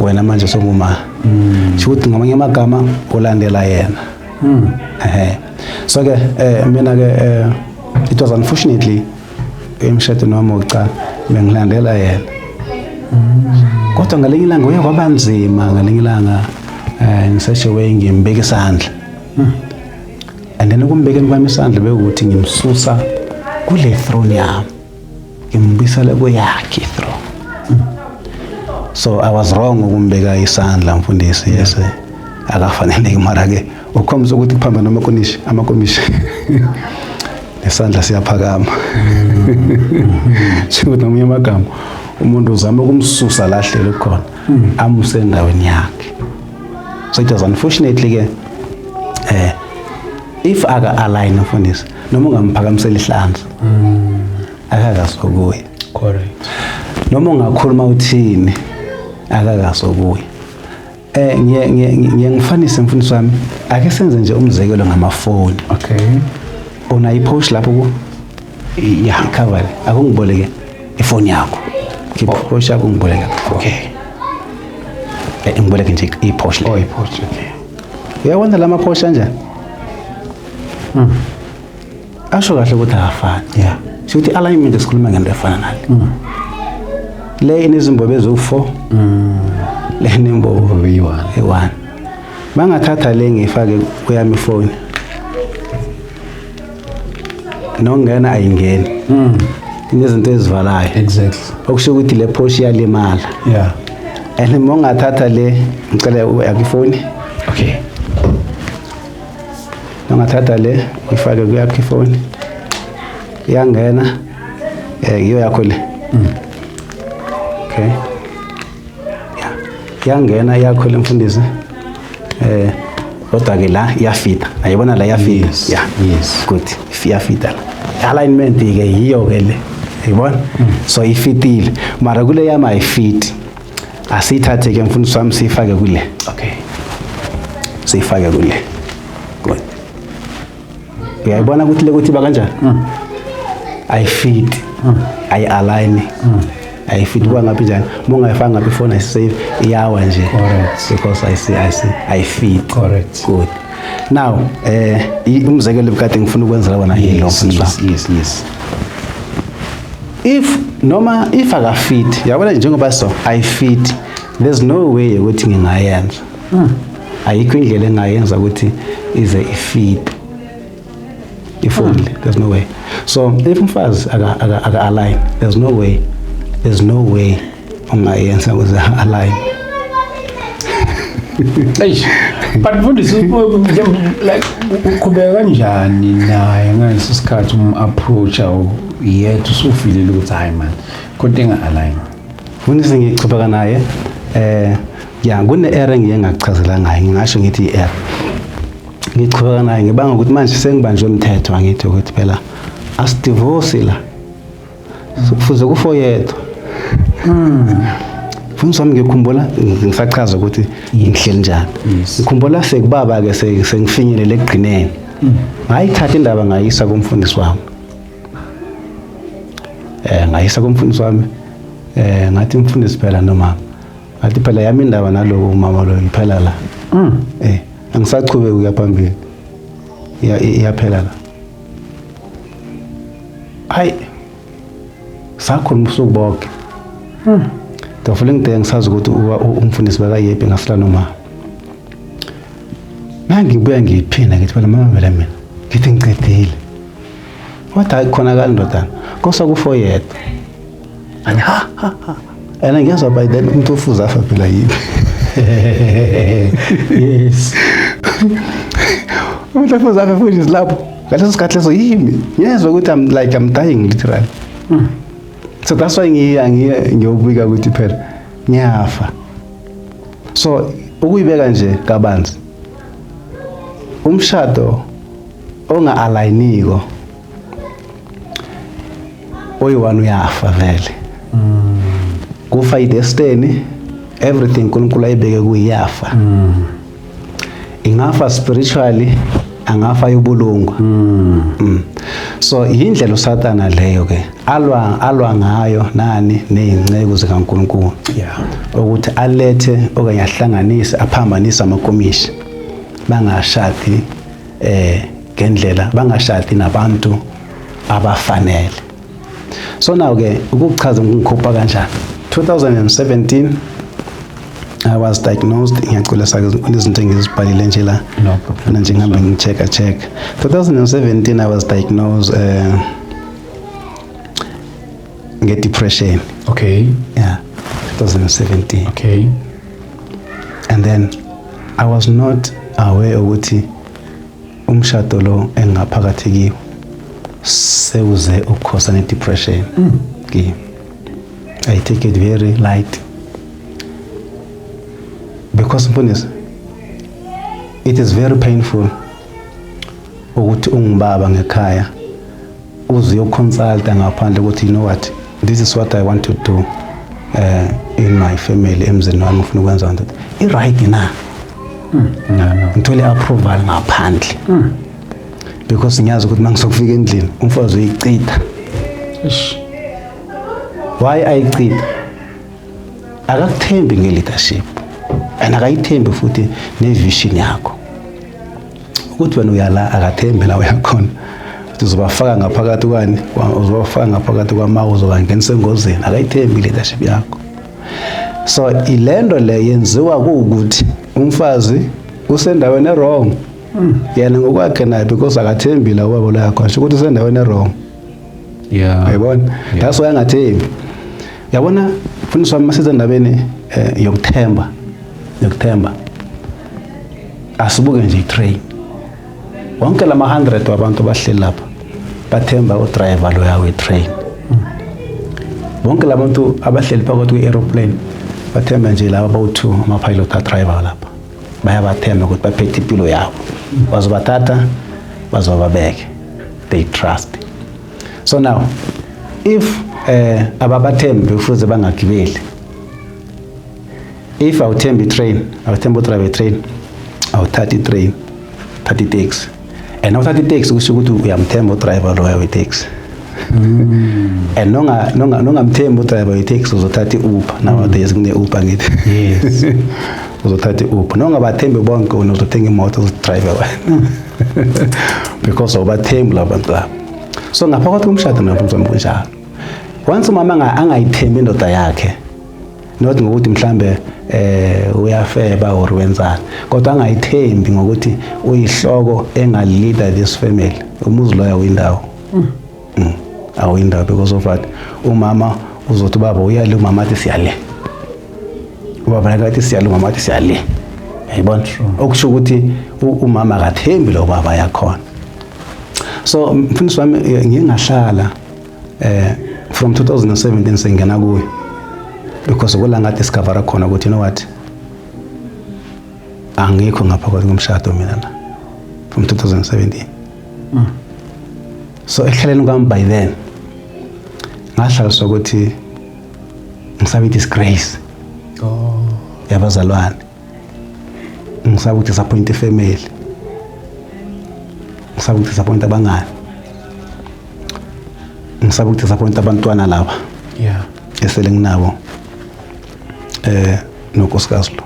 wena manje songuma. Sho ukuthi ngamanye amagama ulandela yena. Ehe, so ke mina ke it was unfortunately emshadweni wami wokuqala bengilandela yena, kodwa ngalinye ilanga uye kwabanzima. Ngalinye ilanga in such a way ngimbeka isandla, and then ukumbekeni kwami isandla bekuthi ngimsusa kule throne yami, ngimbuyisela kweyakhe throne. So I was wrong ukumbeka isandla, mfundisi. Yes, akafaneleki, mara ke ukhombisa ukuthi kuphambana amakomishi, nesandla siyaphakama. Sho ukuthi ngamanye amagama umuntu uzama ukumsusa la ahleli khona, amuse endaweni yakhe. So it was unfortunately ke if aka align, mfundisi, noma ungamphakamisela ihlanza, akakasokuya. Noma ungakhuluma uthini, akakasokuya. Ngiye ngifanise, mfundisi wami, ake senze nje umzekelo ngamafoni. Una ipost lapho ku Yeah. Icover le, akungiboleke ifoni yakho. Khipha iPorsche yakho, ungiboleke. Okay. Ngiboleke nje iPorsche le. Oh, iPorsche, okay. Uyabona la ma-Porsche anjani? Asho kahle ukuthi akafani. Sho ukuthi i-alignment esikhuluma ngento efana nale. Le inezimbobo eziwu-4. Le inembobo Eyi-1. eyi-1. Mangathatha le ngiyifake kuyami ifoni, nokungena ayingeni. Inezinto ezivalayo. Okusho ukuthi le Porsche iyalimala. And uma ungathatha le, ngicela yakho ifoni. Okay. Ungathatha le uyifake kuyakho ifoni, iyangena. Iyo yakho le. Okay, yeah, iyangena yakho le, mfundisi. Kodwa ke la iyafita, ayibona la iyafita. Yeah. Good, iyafita la. Alignment ke yiyo ke le, uyibona? So ifitile, mara kule yami ayifiti. Asiyithathe ke, mfundisi wami, siyifake kule. Okay. Siyifake kule. Good, uyayibona ukuthi le kuthi iba kanjani? Ayifiti, ayi-align, ayifiti. Kuba ngaphi njani? Uma ungayifaka ngaphi ifoni, ayisave, iyawa nje. Because ayisi ayifiti. Good. Now umzekelo ebukade ngifuna ukwenzela wona yilo, mfundisi wami. If noma if akafit, yabona njengoba so ayifit, there's no way ukuthi ngingayenza. Ayikho indlela engayenza ukuthi ize ifit ifoni le. There's no way. So if umfazi aka align, there's no way, there's no way ungayenza ukuze align. Eish. But mfundisi, like uqhubeka kanjani naye ngaleso sikhathi um-approach-a yethu usufilile ukuthi hayi man, khona enga-align? Mfundisi, ngichubeka naye. Ya, kune error engiye ngakuchazela ngayo, ngingasho ngithi i-error. Ngichubeka naye ngibanga ukuthi manje sengibanjwe umthetho, angithi ukuthi phela asidivorce la. So, kufuze kufo yedwa. Mfundisi wami, ngikhumbula ngisachaza ukuthi ngihleli njani. Ngikhumbula sekubaba ke sengifinyelele ekugcineni. Ngayithatha indaba ngayisa kumfundisi wami. Ngayisa kumfundisi wami. Ngathi, "Mfundisi, phela noma ngathi phela yami indaba nalowo umama lo iphela la. Angisachubeki ukuya phambili. Iyaphela la." Hayi, sakhuluma usuku bonke. The following day ngisazi ukuthi umfundisi bekayephi, ngasila noma. Mangibuya ngiyiphinda ngithi, "Phela mama, phela mina ngithi ngicedile." Wathi, "Hayi, khona ndodana. Kosa kufo yedwa." Ani ha ha ha. And ngiyazwa by then umuntu ofuza afa phela yimi. Umuntu ofuza afa futhi lapho. Ngaleso sikhathi leso yimi. Ngiyezwa ukuthi I'm like, I'm dying literally. So that's why ngiya ngiya ngiyobika ukuthi phela ngiyafa. So ukuyibeka nje kabanzi, umshado onga-aligniko, oyi-one uyafa vele. Kufa i-destiny, everything uNkulunkulu ayibeke kuyiyafa. Ingafa spiritually, angafa yobulungwa. So yindlela uSathana leyo ke alwa ngayo nani nezinceku zikaNkulunkulu ukuthi alethe okanye ahlanganise, aphambanise amakomishi, bangashadi ngendlela, bangashadi nabantu abafanele. So now ke ukuchaza ngikhupha kanjani, 2017 I was diagnosed. Ngiyacela sake izinto engizibhalile nje la. No problem. Mina nje ngihambe ngi-check check. 2017 I was diagnosed nge-depression. Yeah, 2017. And then I was not aware ukuthi umshado lo engaphakathi kiwo sewuze ukukhosa ne-depression kimi. I take it very light because, mfundisi, it is very painful ukuthi ungubaba ngekhaya uze uyoconsulta ngaphandle ukuthi, "You know what, this is what I want to do in my family, emzini wami ngifuna ukwenza into i-right na?" No. Ngithole approval ngaphandle because ngiyazi ukuthi mangisokufika endlini umfazi uyichitha. Eish. Why ayichitha? Akakuthembi nge-leadership and akayithembi futhi ne-vision yakho ukuthi wena uyala, akathembi la uyakhona ukuthi uzobafaka ngaphakathi kwani, uzobafaka ngaphakathi kwama, uzobangenisa engozini. Akayithembi i-leadership yakho. So ilento le yenziwa kuwukuthi umfazi usendaweni e-wrong yena ngokwakhe naye, because akathembi la ubaba la yakhona, sho ukuthi usendaweni e-wrong. Uyayibona? That's why angathembi. Yabona, mfundisi wami, masize endabeni yokuthemba, yokuthemba. Asibuke nje i-train. Wonke lama 100 wabantu abahleli lapha bathemba udriver loya we-train. Bonke labantu abahleli phakathi kwe-aeroplane bathemba nje laba bawu-2, ama-pilot a-driver lapha. Bayabathemba ukuthi baphethe impilo yabo. Bazobathatha, bazobabeke. They trust. So now, if ababathembi, kufuze bangagibeli. If awuthembi i-train, awuthembi udrive train, awuthathi i-train, thatha i-taxi. And awuthatha i-taxi, kusho ukuthi uyamthemba udriver loya we-taxi. And nonga nonga nongamthembi udriver we-taxi, uzothatha i-Uber. Nowadays kune-Uber, ngithi. Yes. Uzothatha i-Uber. Nongabathembi bonke, wena uzothenga imoto, uzidrive wena. Because awubathembi labo bantu labo. So ngaphakathi komshado nabo kunjalo. Once umama angayithembi indoda yakhe, not ngokuthi mhlambe uyafeba or wenzani, kodwa angayithembi ngokuthi uyihloko enga-leader this family, umuzi loyo awuyindawo. Awuyindawo because of what? Umama uzothi ubaba uyale, umama athi siyale. Ubaba nakathi siyale, umama athi siyale. Uyayibona? Okusho ukuthi umama akathembi lo baba yakhona. So mfundisi wami, ngiye ngahlala from 2017 sengena kuyo, because kula ngathi discover khona ukuthi, you know what, angikho ngaphakathi komshado mina la from 2017. So ekuhlaleni kwami by then ngahlaliswa ukuthi ngisabe disgrace yabazalwane, ngisaba ukudisappoint ifamily, ngisaba ukudisappoint abangani, ngisaba ukudisappoint abantwana laba esele nginabo nonkosikazi lo.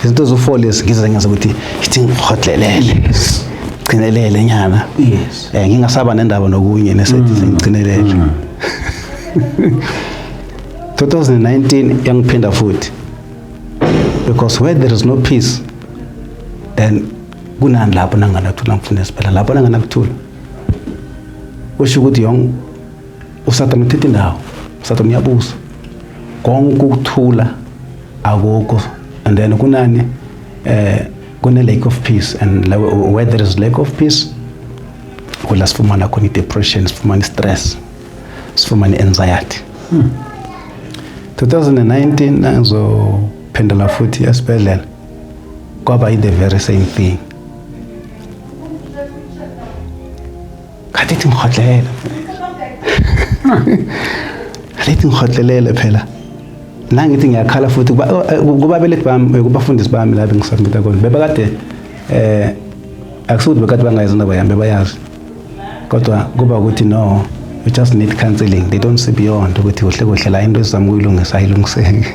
Izinto eziwu-four lezi ngize ngenza ukuthi ngithi ngihodlelele, gcinelele nyana. Ngingasaba nendaba nokunye nesethi sengigcinelele. 2019 yangiphinda futhi, because where there is no peace, then kunani lapho nanganakuthula, mfundisi? Phela lapho nanganakuthula kusho ukuthi yonke uSathane uthethe indawo, uSathane uyabusa, konke ukuthula akukho. And then kunani kune lack of peace, and where there is lack of peace, kula sifumana khona i-depression, sifumana i-stress, sifumana i-anxiety. 2019 nangizophendula futhi esibhedlela, kwaba i-the very same thing. Khathi ithi ngihodlela, khathi ithi ngihodlelele phela, nangithi ngiyakhala futhi kubabelethi bami, kubafundisi bami la bengisubmita khona, bebakade akusukuthi bekade bangayazi indaba yami, bebayazi, kodwa kuba ukuthi no, you just need counseling. They don't see beyond ukuthi kuhle kuhle la into ezizama ukuyilungisa ayilungiseki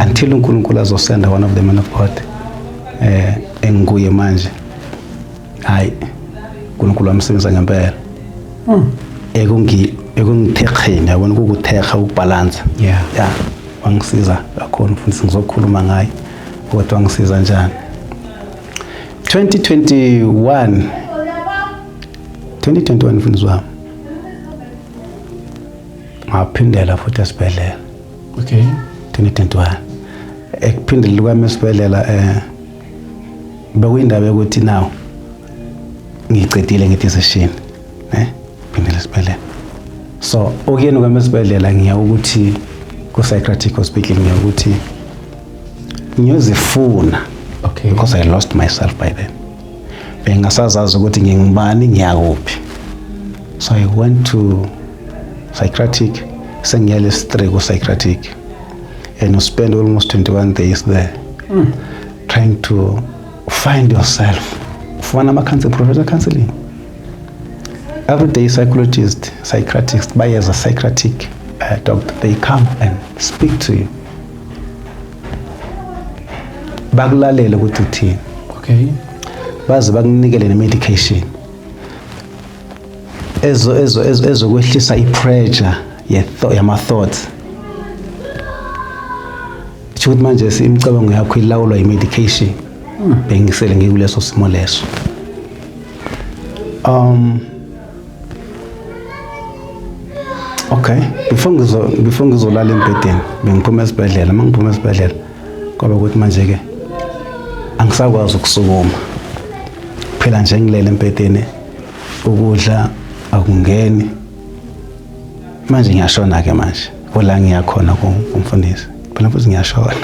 until uNkulunkulu azosenda one of the men of God enguye manje. Hayi, uNkulunkulu wamsebenza ngempela ekungitheheni, yabona, ukukutheha, ukubhalansa. Ya, wangisiza kakhulu mfundisi, ngizokhuluma ngaye kodwa wangisiza njani. 2021, 2021, mfundisi wami, ngaphindela futhi esibhedlela. 2021, ekuphindela kwami esibhedlela, bekuyindaba yokuthi now ngicedile nge-decision, ne phindela esibhedlela. So okuyeni kwami esibhedlela, ngiya ukuthi ku-psychiatric hospital, ngiya ukuthi ngiyozifuna because I lost myself by then. Bengasazazi ukuthi ngingubani, ngiyakuphi. So I went to psychiatric, sengiya lesi-3 ku-psychiatric, and you spend almost 21 days there trying to find yourself, ufumana ama-counseling, professional counseling. Everyday psychologist, psychiatrist, bayeza psychiatric doctor, they come and speak to you. Bakulalele ukuthi uthini. Okay. Baze bakunikele ne-medication ezokwehlisa i-pressure yama-thoughts. Kusho ukuthi manje imicabango yakho ilawulwa i-medication. Bengisele ngikuleso simo leso. Okay, before ngizolala embhedeni, bengiphuma esibhedlela. Uma ngiphuma esibhedlela kwaba ukuthi manje ke angisakwazi ukusukuma. Phela nje ngilele embhedeni, ukudla akungeni. Manje ngiyashona ke manje. Ola ngiyakhona kumfundisi. Phela futhi ngiyashona.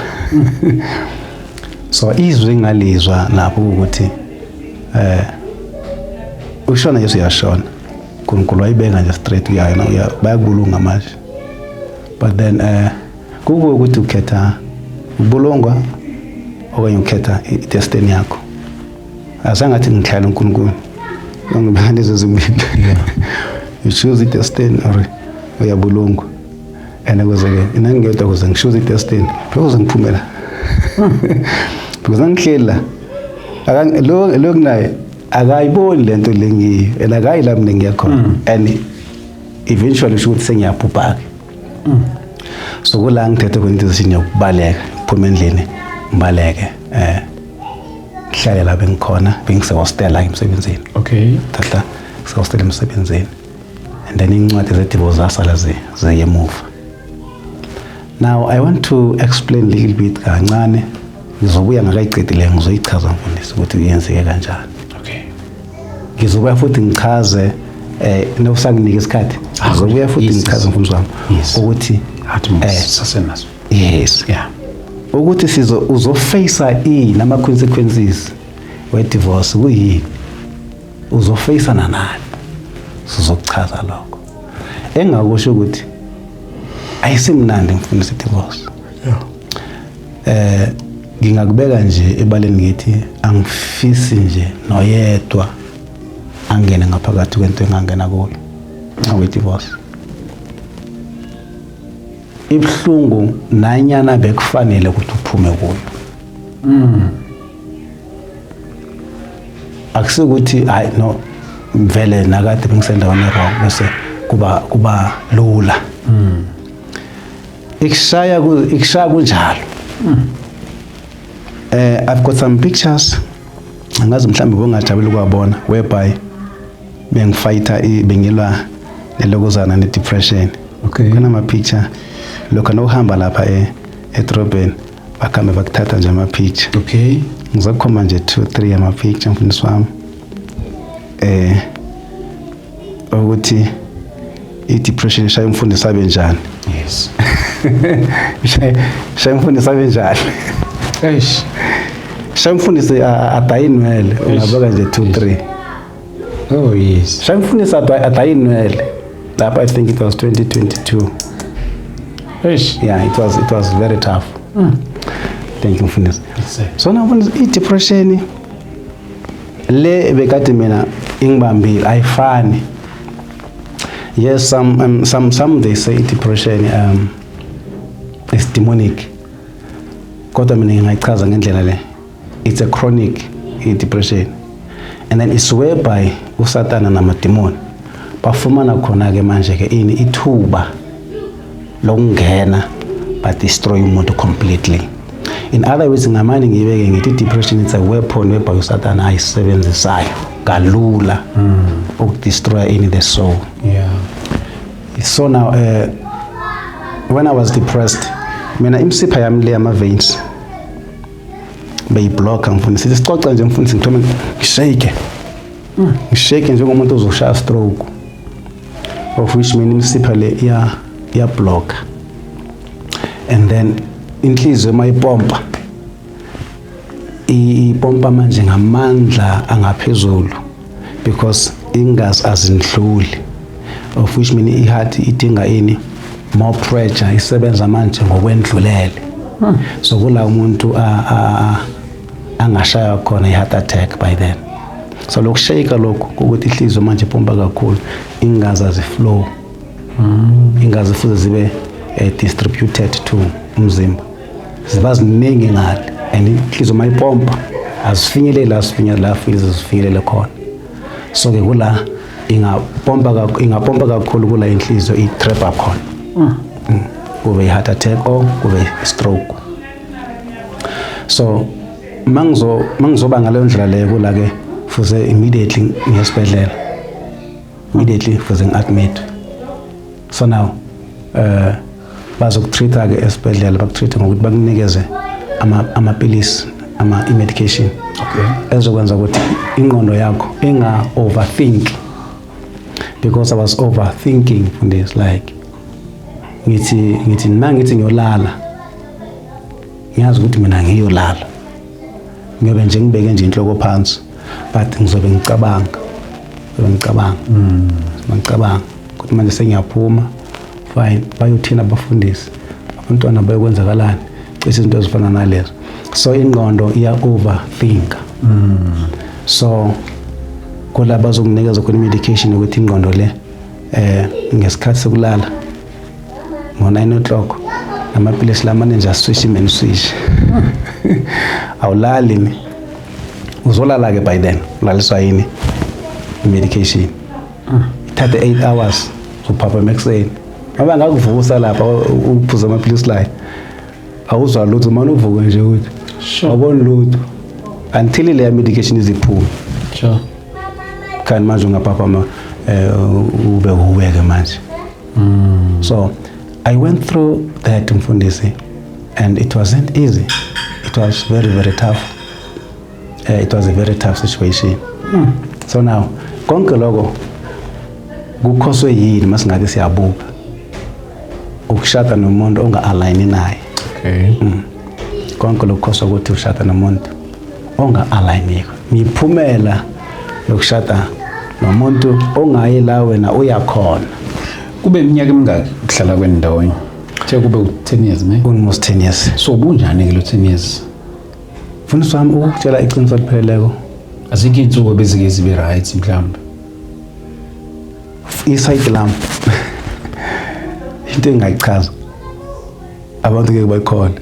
So izwi engalizwa lapho ukuthi ushona Jesu uyashona. uNkulunkulu wayibeka nje straight kuyena, bayakubulunga manje. But then kukuwe ukuthi ukhetha ukubulungwa okanye ukhetha i-destiny yakho. Azange ngathi ngihlala uNkulunkulu. Ngibeka lezo zimbili. You choose i-destiny or uyabulungwa. And ukuze ke nangedwa ukuze ngishoose i-destiny, because ngiphumela. Because angihleli la. Lo kunaye akayiboni lento lengiyo and akayi la mina ngiyakhona. And eventually usho ukuthi sengiyabhubha ke. So kula ngithethe khona decision yokubaleka, phuma endlini ngibaleke. Ngihlale la bengikhona, bengise hostel la emsebenzini. Okay. Thatha se hostel emsebenzini. And then incwadi ze divorce zasala zeyemuva. Now I want to explain a little bit kancane. Ngizobuya ngakayiqedile ngizoyichaza mfundisi ukuthi yenzeke kanjani. Okay. Ngizobuya futhi ngichaze nokusanginika isikhathi. Ngizobuya futhi ngichaze mfundisi wami ukuthi sasenaso. Yes. Yeah. Ukuthi sizo uzoface ini ama consequences we divorce kuyini? Uzoface nani? Sizokuchaza lokho. Engakusho ukuthi ayisimnandi mfundisi divorce. Yeah. Ngingakubeka nje ebaleni ngithi angifisi nje noyedwa angene ngaphakathi kwento engangena kuyo awe divorce. Ibhlungu nanyana bekufanele ukuthi uphume kuyo. Akusikuthi hayi no vele nakade bengisendaweni wrong bese kuba lula. Ikushaya kunjalo. I've got some pictures. Angazi mhlambe bongajabula ukwabona whereby bengifighter bengilwa nelokozana ne depression. Okay. Kuna ama picture lokho nokuhamba lapha edrobheni bakhambe bakuthatha nje ama picture. Okay. Ngizokhomba nje 2 3 ama picture mfundisi wami. Ukuthi i depression ishaya umfundisi abe njani. Yes. Ishaya umfundisi abe njani. Eish. Ishaya umfundisi adayinwele ungabeka nje 2 3. Oh yes. Ishaya umfundisi adayinwele. Lapha I think it was 2022. Eish. Yeah, it was very tough. Thank you mfundisi. So now mfundisi i depression le bekade mina ingibambile ayifani. Yes, some they say depression is demonic. Kodwa mina ngingayichaza ngendlela le. It's a chronic depression. And then it's whereby uSatana namademoni bafumana khona ke manje ke ini ithuba lokungena but destroy umuntu completely. In other words, ngamani ngibeke ngithi depression it's a weapon whereby uSatana ayisebenzisayo kalula ukudestroy in the soul. Yeah. So now when I was depressed, mina imsipha yami le ama veins beyiblocka mfundisi. Sixoxa nje mfundisi ngithome ngishake. Ngishake njengomuntu ozoshaya stroke. Of which mina imsipha le iya block. And then inhliziyo mayipompa ipompa manje ngamandla angaphezulu because ingazi azindluli, of which mean i-heart idinga ini more pressure, isebenza manje ngokwendlulele. So kula umuntu angashaya khona i-heart attack by then. So lokushayika lokhu ukuthi inhliziyo manje ipompa kakhulu, ingazi aziflow, ingazi futhi zibe distributed to umzimba, ziba ziningi ngale, and inhliziyo mayipompa azifinyeleli la zifinyelela la futhi zifinyelele khona. So ke kula ingapompa kakhulu, kula inhliziyo itrap khona, kube i-heart attack or kube i-stroke. So mangizoba ngaleyo ndlela leyo, kula ke fuze immediately ngiyesibhedlela, immediately fuze ngi-admit. So now bazokutreat-a ke esibhedlela, bakutreat ngokuthi bakunikeze amapilisi, ama i-medication ezokwenza ukuthi ingqondo yakho inga overthink, because I was overthinking, mfundisi. Like ngithi mangithi ngiyolala, ngiyazi ukuthi mina ngiyolala, ngiyobe nje ngibeke nje inhloko phansi, but ngizobe ngicabanga, ngizobe ngicabanga, ngicabanga ukuthi manje sengiyaphuma, fine, bayothina abafundisi, abantwana bayokwenzakalani, cishe izinto ezifana nalezo. So ingqondo iya overthink. So kula bazokunikeza khona i-medication ukuthi ingqondo le ngesikhathi sokulala ngo-9 o'clock, namapilisi lamane nje aswitch man switch, awulali ni, uzolala-ke by then ulaliswa yini? I-medication ithathe 8 hours, uzophaphama ekuseni. Ngoba ngakuvusa lapha uphuza amaphilisi layo, awuzwa lutho, mane uvuke nje ukuthi awuboni lutho until leya medication iziphume. Kanti manje ungaphaphama ube uweke manje. So I went through that, mfundisi, and it wasn't easy. It was very, very tough. It was a very tough situation. So now konke lokho kukhoswe yini? Masingathi siyabuka, ukushada nomuntu onga-aligni naye. Konke lokukhoswa ukuthi ushada nomuntu onga-alignikho, miphumela yokushada nomuntu ongayi la wena uyakhona. Kube iminyaka emingaki ukuhlala kwenu ndawonye? Kuthe kube u-10 years, ne? Almost 10 years. So bunjani ke lo 10 years? Mfundisi wami, ukukutshela iqiniso elipheleleko, Azikho iy'nsuku ebezike zibe right mhlawumbe? Isayidi lami, into engingayichaza, abantu ngeke bayikhona,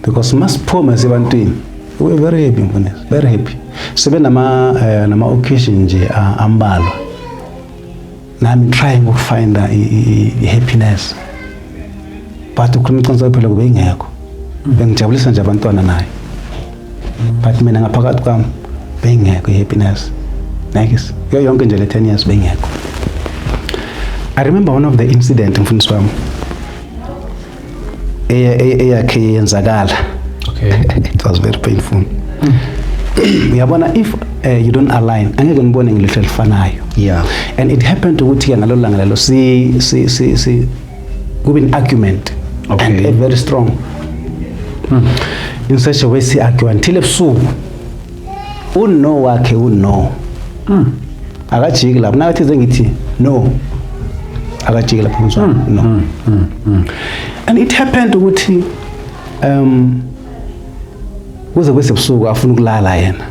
because masiphuma sebantwini we were very happy, mfundisi, very happy. Sibe nama occasion nje ambalwa, nami trying ukufinda i-happiness, but ukhuluma iqiniso phela, kube ingekho. Bengijabulisa nje abantwana naye, but mina ngaphakathi kwami bengekho i-happiness nekis. Kuyo yonke nje le 10 years bengekho. I remember one of the incident, mfundisi wami, eyakhe yenzakala. It was very painful. Uyabona, if you don't align, angeke ngibone ngelihlo elifanayo. And it happened ukuthi ke ngalelo langa lelo si kube an argument and a very strong, in such a way si argue until ebusuku. Uno wakhe uno akajiki lapho, nakathi ze ngithi no, akajiki lapho mzwana no. And it happened ukuthi kuze kwesebusuku afuna ukulala yena.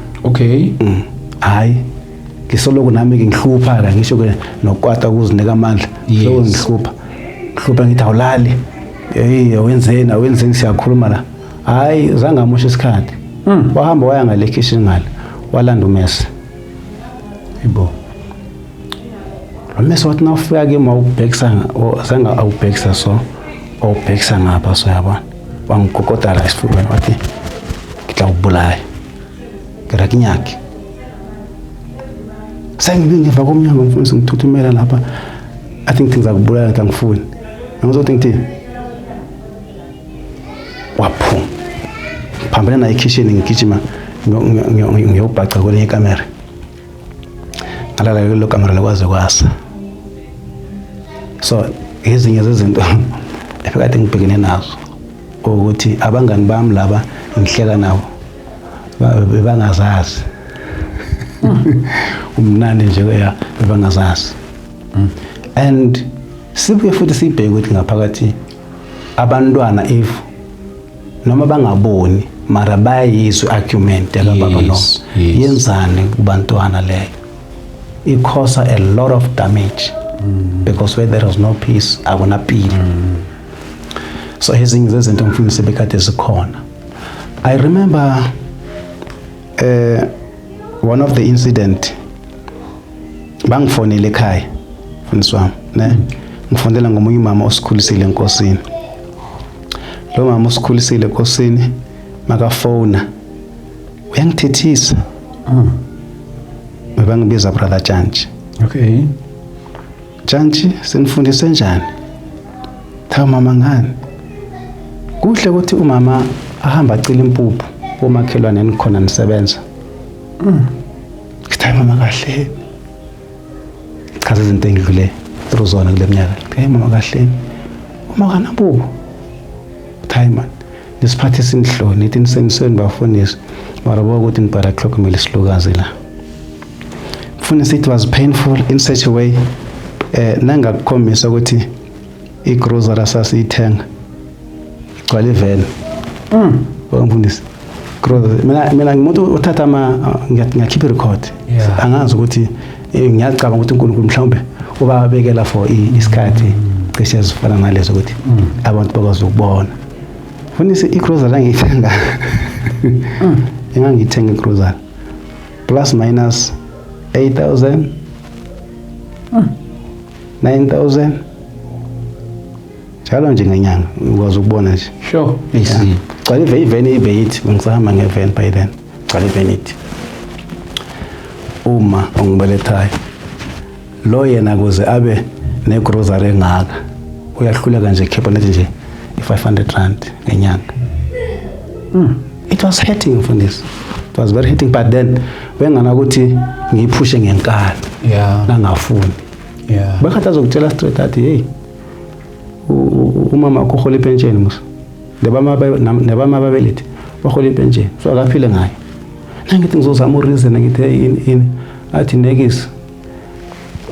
Hayi, ngisoloku nami ke ngihlupha la, ngisho ke nokwata ukuzinika amandla. Solo ngihlupha, ngihlupha, ngithi awulali, hey, awenzeni, awenzeni, siyakhuluma la. Hayi, zange amosha isikhathi, wahamba waya ngale kitchen ngale, walanda umese. Yebo. Lo mese wathi nawufika kimi wawubhekisa, zange awubhekisa, so awubhekisa ngapha, so yabona, wangigogoda la esifubeni, wathi, "Ke tla o bolaya, ke ra ke nyake." Sengibe ngemva komnyango, mfundisi, ngithuthumela lapha. Athi, ngithi ngizakubulala, ngithi angifuni. Ngizothi ngithini? Waphuma, phambana naye ekhishini, ngigijima ngiyobhaca kwelinye ikamera, ngalala kulelo kamera lakwaze kwasa. So ezinye zezinto ebekade ngibhekene nazo ukuthi abangani bami laba ngihleka nabo bebangazazi umnandi nje ya, bebangazazi. And sibuye futhi sibheke ukuthi ngaphakathi abantwana, if noma bangaboni Mara bayayizwa i-argument yakababa no. Yenzani kubantwana leyo? It cause a lot of damage because where there is no peace, akunapilo. So ezinye zezinto, mfundisi, bekade zikhona. I remember one of the incident, bangifonele ekhaya, mfundisi wami, ne ngifundela ngomunye umama osikhulisile enkosini. Lo mama osikhulisile enkosini, makafona uyangithethisa. Bebangibiza Brother Jantshi. Jantshi, sinifundise njani? Thawu mama, ngani? Kuhle ukuthi umama ahamba acela impuphu komakhelwane nikhona nisebenza. Ngithi, hayi mama, kahle. Chaza izinto engidlule through zona kule minyaka. Hey mama, kahle. Uma kanampuphu. Hayi man. Nisiphathe sinhloni nithi nisenisweni bafundisi. Mara buka ukuthi nibhala kuhlokomela isilukazi la. Mfundisi, it was painful in such a way nangakukhombisa ukuthi igrocery sasiyithenga igcwala iveni. Mfundisi, grocery, mina ngimuntu uthatha ama ngiyakhipha irecord. Angazi ukuthi ngiyacabanga ukuthi uNkulunkulu mhlawumbe ubabekela for isikhathi cishe ezifana nalezo ukuthi abantu bakwazi ukubona. Mfundisi, igrocery angiyithenga, engangiyithenga igrocery plus minus 8000, 9000 njalo nje ngenyanga, ukwazi ukubona nje. Sure. I see. Gcwala iveni ive-8, bengisahamba ngeveni by then. Gcwala iveni ithi uma ongibelethayo lo yena kuze abe negrocery engaka uyahluleka nje khipha nethi nje i-500 rand ngenyanga. It was hurting, mfundisi, it was very hurting, but then bengana ukuthi ngiyiphushe ngenkani nangafuni. Bekhathi azokutshela straight, athi, hey, umama wakho uhola ipensheni musa, nebama ababelethi bahola ipensheni, so akaphile ngayo. Nangithi ngizozama ureason, ngithi, hey, ini ini, athi nekisi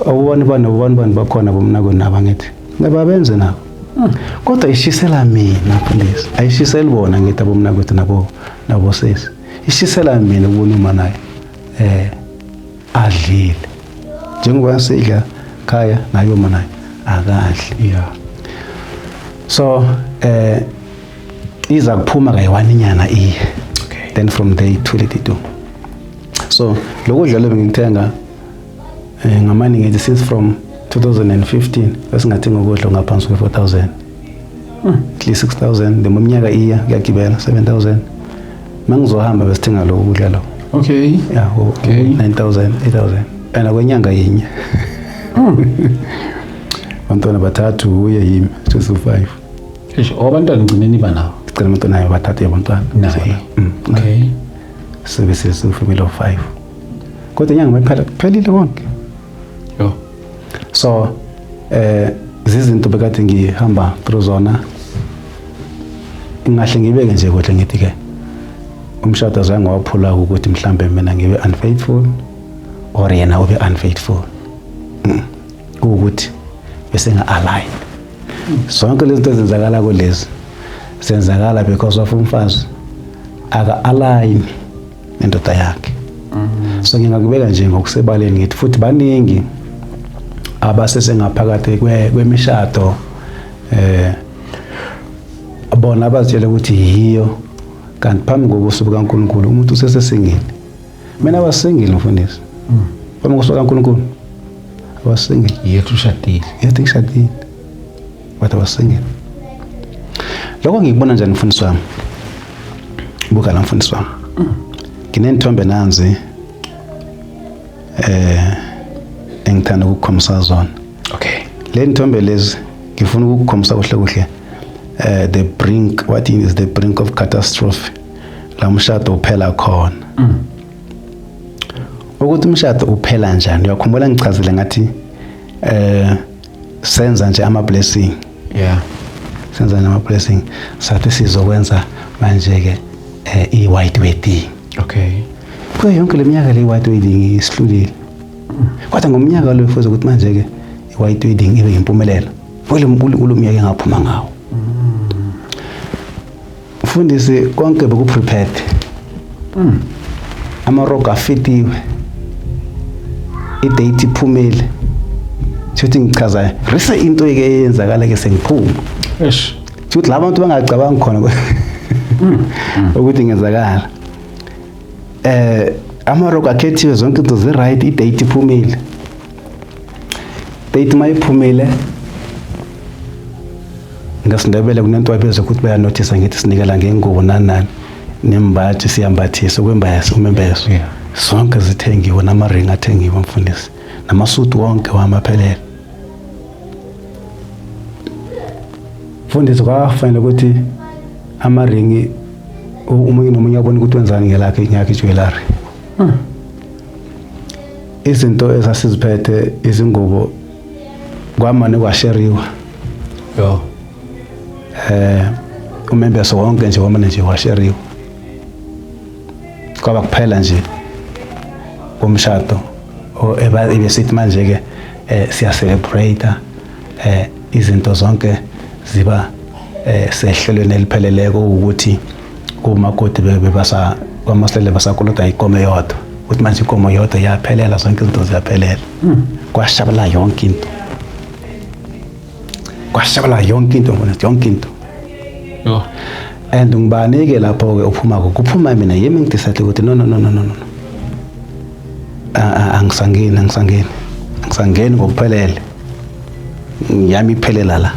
awubani bani awubani bani bakhona bomnako nabo, ngithi nababenze nabo, kodwa ishisela mina, mfundisi, ayishiseli bona. Ngithi abomnakwethu nabo nabosesi, ishisela mina ukubona uma naye adlile njengoba sidla khaya naye, uma naye akadli. So iza kuphuma kayi-one inyanga iye. Then from there ithule do. So lokudla lo bengikuthenga ngamane ngithi since from 2015 besingathenga ukudla ngaphansi kwe-4000, at least 6000. The iminyaka iya kuyagibela 7000. Mangizohamba besithenga lokhu kudla lo. Yeah, 9000, 8000 and kwenyanga yinye. Abantwana bathathu, uye, yimi, 2 5. Eish, abantwana ngcine niba nawo? Sicela abantwana nayo bathathu yabantwana. Naye. Sibe sesifamily of 5, kodwa inyanga mayiphela kuphelile konke. Yo. So zizinto bekade ngihamba through zona. Ngingahle ngibeke nje kuhle ngithi ke umshado azange waphula ukuthi mhlambe mina ngibe unfaithful or yena ube unfaithful. Kuwukuthi bese nga-align. Zonke lezi zinto ezenzakala kulezi zenzakala because of umfazi aka-align nendoda yakhe. So ngingakubeka nje ngokusebaleni ngithi futhi baningi abasesengaphakathi kwemishado bona abazitshela ukuthi yiyo, kanti phambi kobuso bukaNkulunkulu umuntu usesesingile. Mina wasingile, mfundisi, phambi kobuso bukaNkulunkulu awasingile. Yethu ushadile. Yethu ngishadile, but awasingile. Lokho ngikubona njani, mfundisi wami? Buka la, mfundisi wami, nginenithombe nanzi engithanda ukukukhombisa zona. Le nithombe lezi ngifuna ukukukhombisa kuhle kuhle the brink, what is the brink of catastrophe, la umshado uphela khona. Ukuthi umshado uphela njani, uyakhumbula ngichazile ngathi senza nje ama blessing. Senza nje ama blessing, sathi sizokwenza manje ke i white wedding. Kuyo yonke le minyaka le white wedding isihlulile, kodwa ngomnyaka lo fuze ukuthi manje ke i white wedding ibe impumelelo kulo mnyaka engaphuma ngawo. Mfundisi, konke beku prepared. Amarogo afitiwe, i-date iphumile. Shuthi ngichaza rise into ke eyenzakala ke sengiphuma. Eish. Shuthi laba bantu bangacabangi khona ukuthi ngenzakala. Amarogo akhethiwe, zonke izinto zi-right, i-date iphumile. Date mayiphumile, ngesiNdebele kunento abiza ukuthi bayanothisa, ngithi sinikela ngengubo nani nani nembathi, siyambathisa ukwembaso umembeso. Zonke zithengiwe, namaringi athengiwe mfundisi, namasuti wonke wamaphelele mfundisi. Kwafanele ukuthi amaringi omunye nomunye abone ukuthi wenzani ngelakhe inyakhe i-jewelry. Izinto ezasiziphethe, izingubo, kwamane kwasheriwa. Yo. Umembeso wonke nje wamane nje washeriwa, kwaba kuphela nje komshado. Ebesithi manje ke siya celebrate, izinto zonke ziba sehlelweni elipheleleko, ukuthi kumakoti bebasa kwaMasilele basakolota ikomo eyodwa, ukuthi manje ikomo yodwa iyaphelela, zonke izinto ziyaphelela. Kwashabala yonke into, kwashabala yonke into ngibona yonke into. Yo. And ngibani-ke lapho-ke uphuma-ko? Kuphuma mina, yimi ngi-decide ukuthi no, no, no, no, no, no, angisangeni, angisangeni, angisangeni ngokuphelele, yami iphelela la,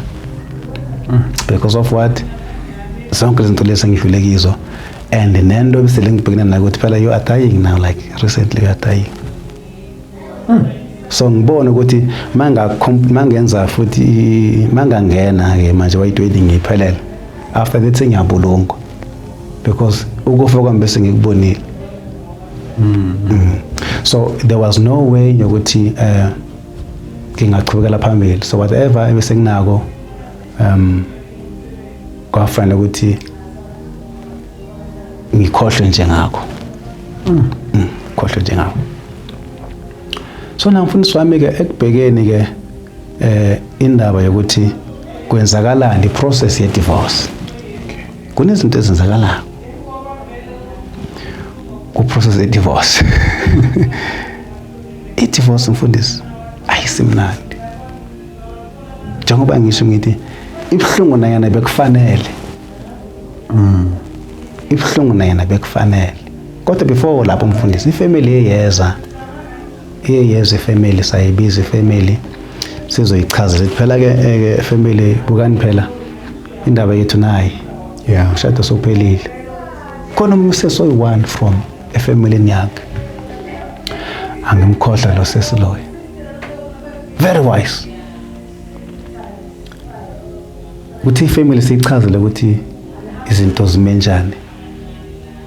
because of what? Zonke izinto lezi engidlule kizo and nento ebesele ngibhekene nayo, ukuthi phela you are dying now, like recently you are dying. So ngibone ukuthi mangenza futhi mangangena ke manje white wedding ngiphelele, after that sengiyabulungwa, because ukufa kwami bese ngikubonile. So there was no way yokuthi ngingaqhubekela phambili. So whatever ebese nginako, kwafanele ukuthi ngikhohlwe nje ngakho, khohlwe nje ngakho. So na mfundisi wami ke, ekubhekeni ke indaba yokuthi kwenzakalani, i-process ye divorce, kunezinto ezenzakalayo ku-process ye-divorce. I-divorce mfundisi ayisimnandi, njengoba ngisho ngithi ibuhlungu nayena bekufanele, ibuhlungu nayena bekufanele. Kodwa before lapho mfundisi, i-family eyeza, iyeza i-family, sayibiza i-family, sizoyichaza sithi phela ke family, bukani phela indaba yethu nayi, umshado sophelile. Khona omunye usesi oyi-one from efamilini yakhe, angimkhohlwa lo sesi loyo, very wise, ukuthi i-family siyichazele ukuthi izinto zime njani.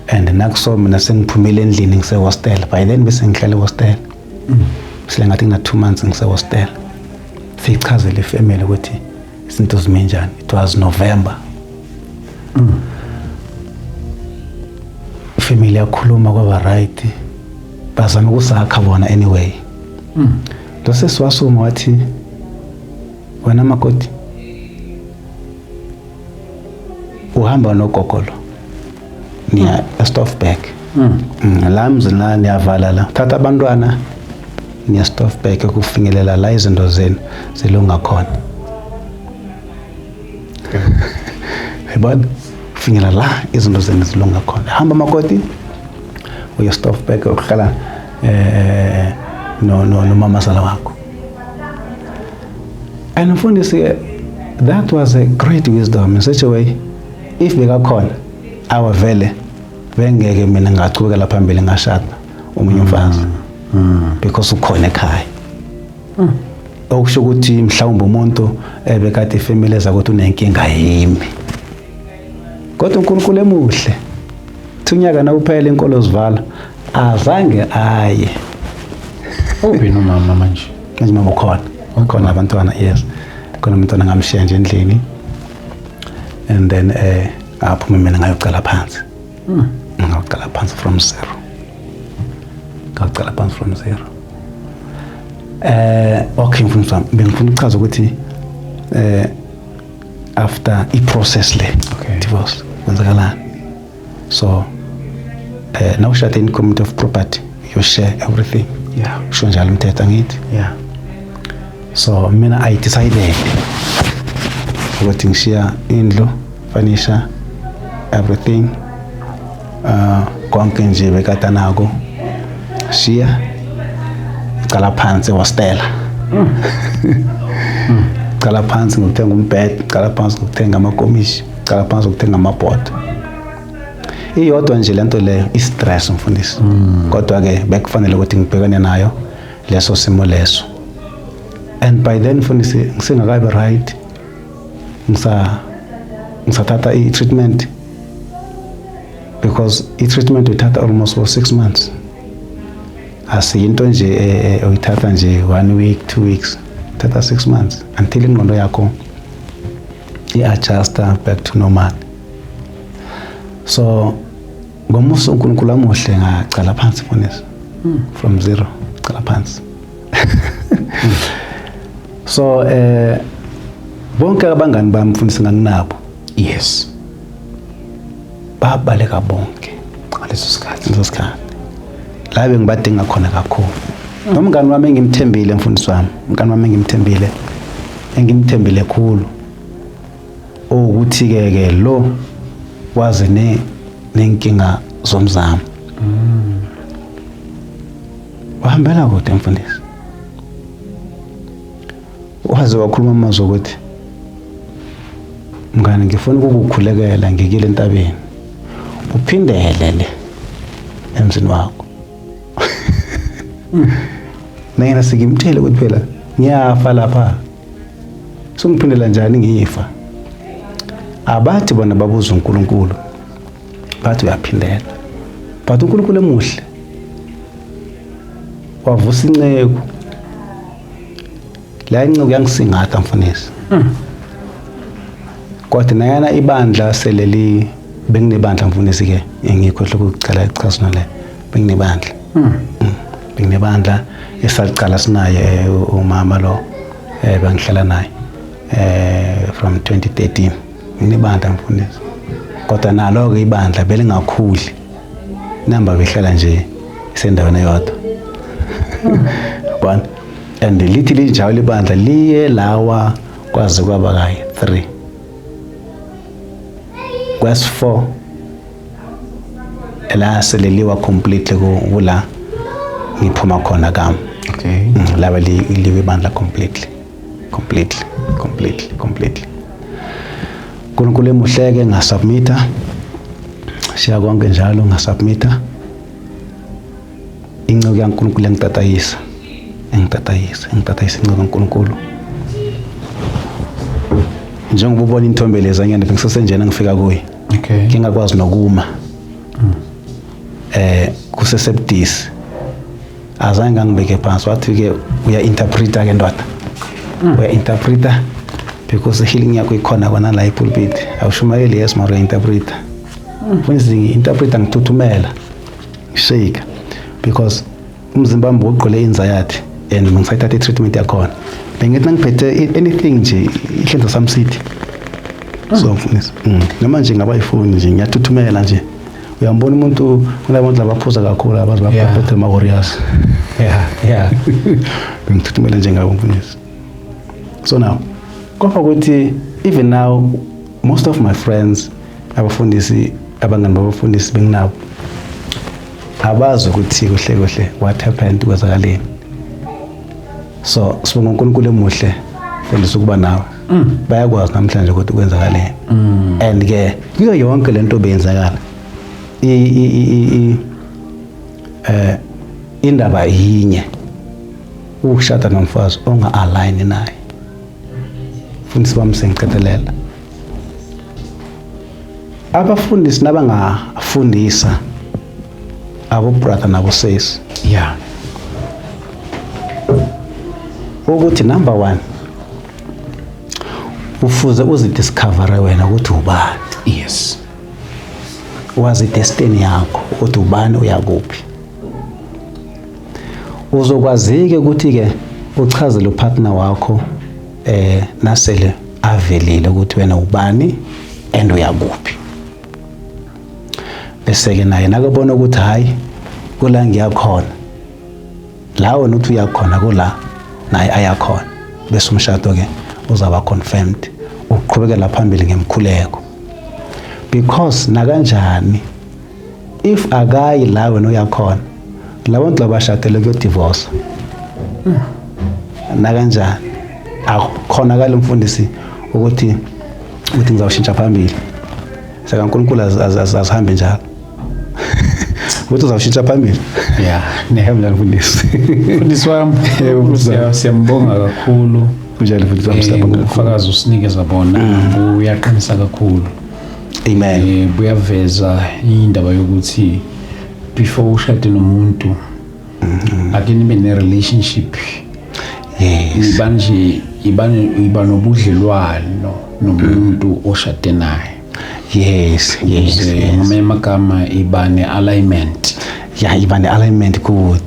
And nakuso mina sengiphumile endlini, ngise-hostel by then, bese ngihlala e-hostel, sile ngathi ngina 2 months ngise-hostel. Siyichazele i-family ukuthi izinto zime njani. It was November. I-family yakhuluma, kwaba right, bazama ukusakha bona. Anyway, lo sesi wasuma wathi, "Wena makoti, uhamba nogogo lo, niya eStoffberg. La mzini la niyavala la, thatha abantwana niya Stoffberg ukufinyelela la izinto zenu zilunga khona." Yabona, kufinyelela la izinto zenu zilunga khona, hamba makoti uye Stoffberg ukuhlala no no nomamazala wakho. And mfundisi, that was a great wisdom in such a way, if bekakhona awavele bengeke mina ngachubekela phambili ngashada omunye umfazi, because ukhona ekhaya, okusho ukuthi mhlawumbe umuntu ebekade i-family eza ukuthi unenkinga yimi. Kodwa uNkulunkulu emuhle, unyaka nawuphela inkolo zivala, azange aye. Uphi nomama manje? Manje mama ukhona, ukhona abantwana, yes, khona umntwana, ngamshiya nje endlini and then aphuma, mina ngayocala phansi, ngaqala phansi from zero, ngaqala phansi from zero. Okay mfundisi wami, bengifuna ukuchaza ukuthi after i-process le, divorce. Kwenzakalani? So nawushade in community of property, you share everything. Kusho njalo umthetho, angithi? Yeah. So mina I decided ukuthi ngishiya indlu, furniture, everything, konke nje bekade nako, shiya, cala phansi hostela, cala phansi ngokuthenga umbhede, cala phansi ngokuthenga amakomishi, cala phansi ngokuthenga amabhodo. Iyodwa nje lento leyo, i-stress, mfundisi. Kodwa ke bekufanele ukuthi ngibhekane nayo leso simo leso. And by then, mfundisi, ngisengakabi right, ngisathatha i-treatment, because i-treatment uyithatha almost for 6 months. Asiyinto nje oyithatha nje one week, 2 weeks, thatha 6 months until ingqondo yakho i-adjusta back to normal. So ngomusa uNkulunkulu amuhle, ngacala phansi, mfundisi, from zero, cala phansi. So bonke abangani bami, mfundisi, nganginabo, babaleka bonke ngaleso sikhathi. Leso sikhathi la bengibadinga khona kakhulu. Nomngani wami engimthembile, mfundisi wami, umngani wami engimthembile, engimthembile khulu, ukuthi ke ke lo wazi ne nenkinga zomzamo, wahambela kude, mfundisi. Waze wakhuluma amazwi ukuthi, "Mngani, ngifuna ukukukhulekela ngikile entabeni, uphindele le emzini wakho." Nayena sikimthele ukuthi phela ngiyafa lapha, songiphindela njani ngiyifa? Abathi bona babuza uNkulunkulu, bathi uyaphindela. But uNkulunkulu emuhle wavusa inceku. La inceku yangisingatha, mfundisi. Kodwa nayana ibandla seleli, benginebandla, mfundisi ke, engikhohle ukucela ichazo le, benginebandla. Benginebandla esalicala sinaye umama lo bengihlala naye from 2013. Nginebandla, mfundisi, kodwa nalo ke ibandla belingakhuli, namba behlala nje isendaweni eyodwa, yabona. And lithi linjalo ibandla liye lawa kwaze kwaba kayi 3 kwes 4 la seleliwa completely kula ngiphuma khona kami. Laba liwe ibandla completely, completely, completely, completely. uNkulunkulu emuhleke, ngasubmita, siya konke njalo, ngasubmita. Inceku yaNkulunkulu yangitatayisa, engitatayisa, engitatayisa inceku kaNkulunkulu. Njengoba ubona intombi lezanyana, bengisesenjena ngifika kuye, ngingakwazi nokuma, kusesebudisi. Azange ngangibeke phansi, wathi ke, "Uya interpreta ke, ndoda, uya interpreta, because healing yakho ikhona kona la epulpit. Awushumayeli, yes, mara uya interpreta." Mfundisi, ngi-interpreta ngithuthumela, ngishake, because umzimba wami bowugqole anxiety and ngisayithatha i-treatment yakhona. Bengithi nangiphethe anything nje, ihlenza samsithi. So mfundisi, noma nje ngaba ifoni nje, ngiyathuthumela nje. Uyambona umuntu, kunabantu labaphuza kakhulu abazi baphethe ama-warriors. Bengithuthumela njengabo, mfundisi. So now kodwa ukuthi even now most of my friends, abafundisi, abangani babafundisi benginabo, abazi ukuthi kuhle kuhle what happened, kwenzakaleni. So sibonga uNkulunkulu emuhle, mfundisi, ukuba nawe. Bayakwazi namhlanje ukuthi kwenzakaleni. And ke kuyo yonke lento beyenzakala, indaba yinye, ukushada nomfazi onga-align naye. Mfundisi bami, sengiqedelela. Abafundisi nabangafundisa abo-brother nabo-sis ukuthi number one, ufuze uzidiscovere wena ukuthi ubani, wazi idestiny yakho ukuthi ubani, uyakuphi. Uzokwazi-ke ukuthi-ke uchazele upartner wakho nasele avelile ukuthi wena ubani and uyakuphi. Bese-ke naye nakubona ukuthi hhayi, kula ngiyakhona, la wena uthi uyakhona, kula naye ayakhona, bese umshado-ke uzaba confirmed, uqhubekela phambili ngemkhuleko. Because nakanjani if akayi la wena uyakhona, labo bantu labashadele kuyodivorce nakanjani. Akukhonakali umfundisi ukuthi uthi ngizawushintsha phambili, sekaNkulunkulu azihambe njalo, ukuthi uzawushintsha phambili. Yeah. Nehamba mfundisi. Mfundisi wami, Yebo, mfundisi wami. siyambonga kakhulu. Kunjalo mfundisi wami, siyabonga kakhulu. Ubufakazi usinikeza bona buyaqinisa kakhulu. Amen. Buyaveza indaba yokuthi before ushade nomuntu, ake nibe ne-relationship. Iba nje iba nobudlelwano nomuntu oshade naye. Yes. Ukuze ngamanye amagama iba ne-alignment. Yeah, iba ne-alignment, good.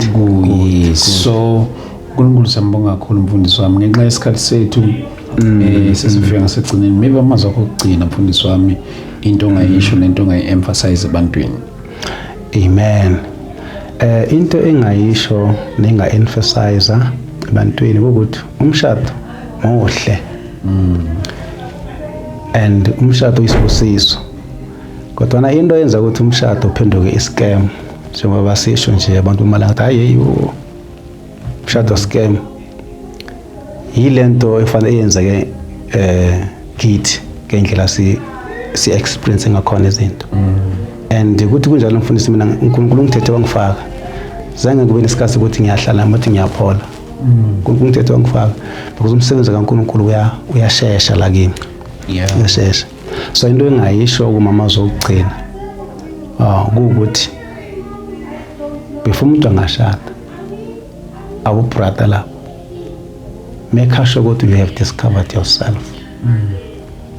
Yes. So uNkulunkulu, siyambonga kakhulu mfundisi wami. Ngenxa yesikhathi sethu sesifika ngasekugcineni. Maybe amazwi akho okugcina, mfundisi wami, into ongayisho nento ongayi-emphasize ebantwini. Amen. Into engayisho nenga emphasize ebantwini ukuthi umshado muhle. And umshado uyisibusiso. Kodwa into eyenza ukuthi umshado uphenduke iscam, njengoba basisho nje abantu umalanga ukuthi hayi hey, umshado scam. Yilento efanele eyenzeke kithi ngendlela si experience ngakhona izinto. And ukuthi kunjalo mfundisi, mina uNkulunkulu ungithethe wangifaka, zange kube nesikhathi ukuthi ngiyahlala ukuthi ngiyaphola. uNkulunkulu ungithethe wangifaka because umsebenzi kaNkulunkulu uyashesha la kimi. Uyashesha. So into engayisho kumama zokugcina kuwukuthi before umuntu angashada, abo brother lapho, make sure ukuthi you have discovered yourself,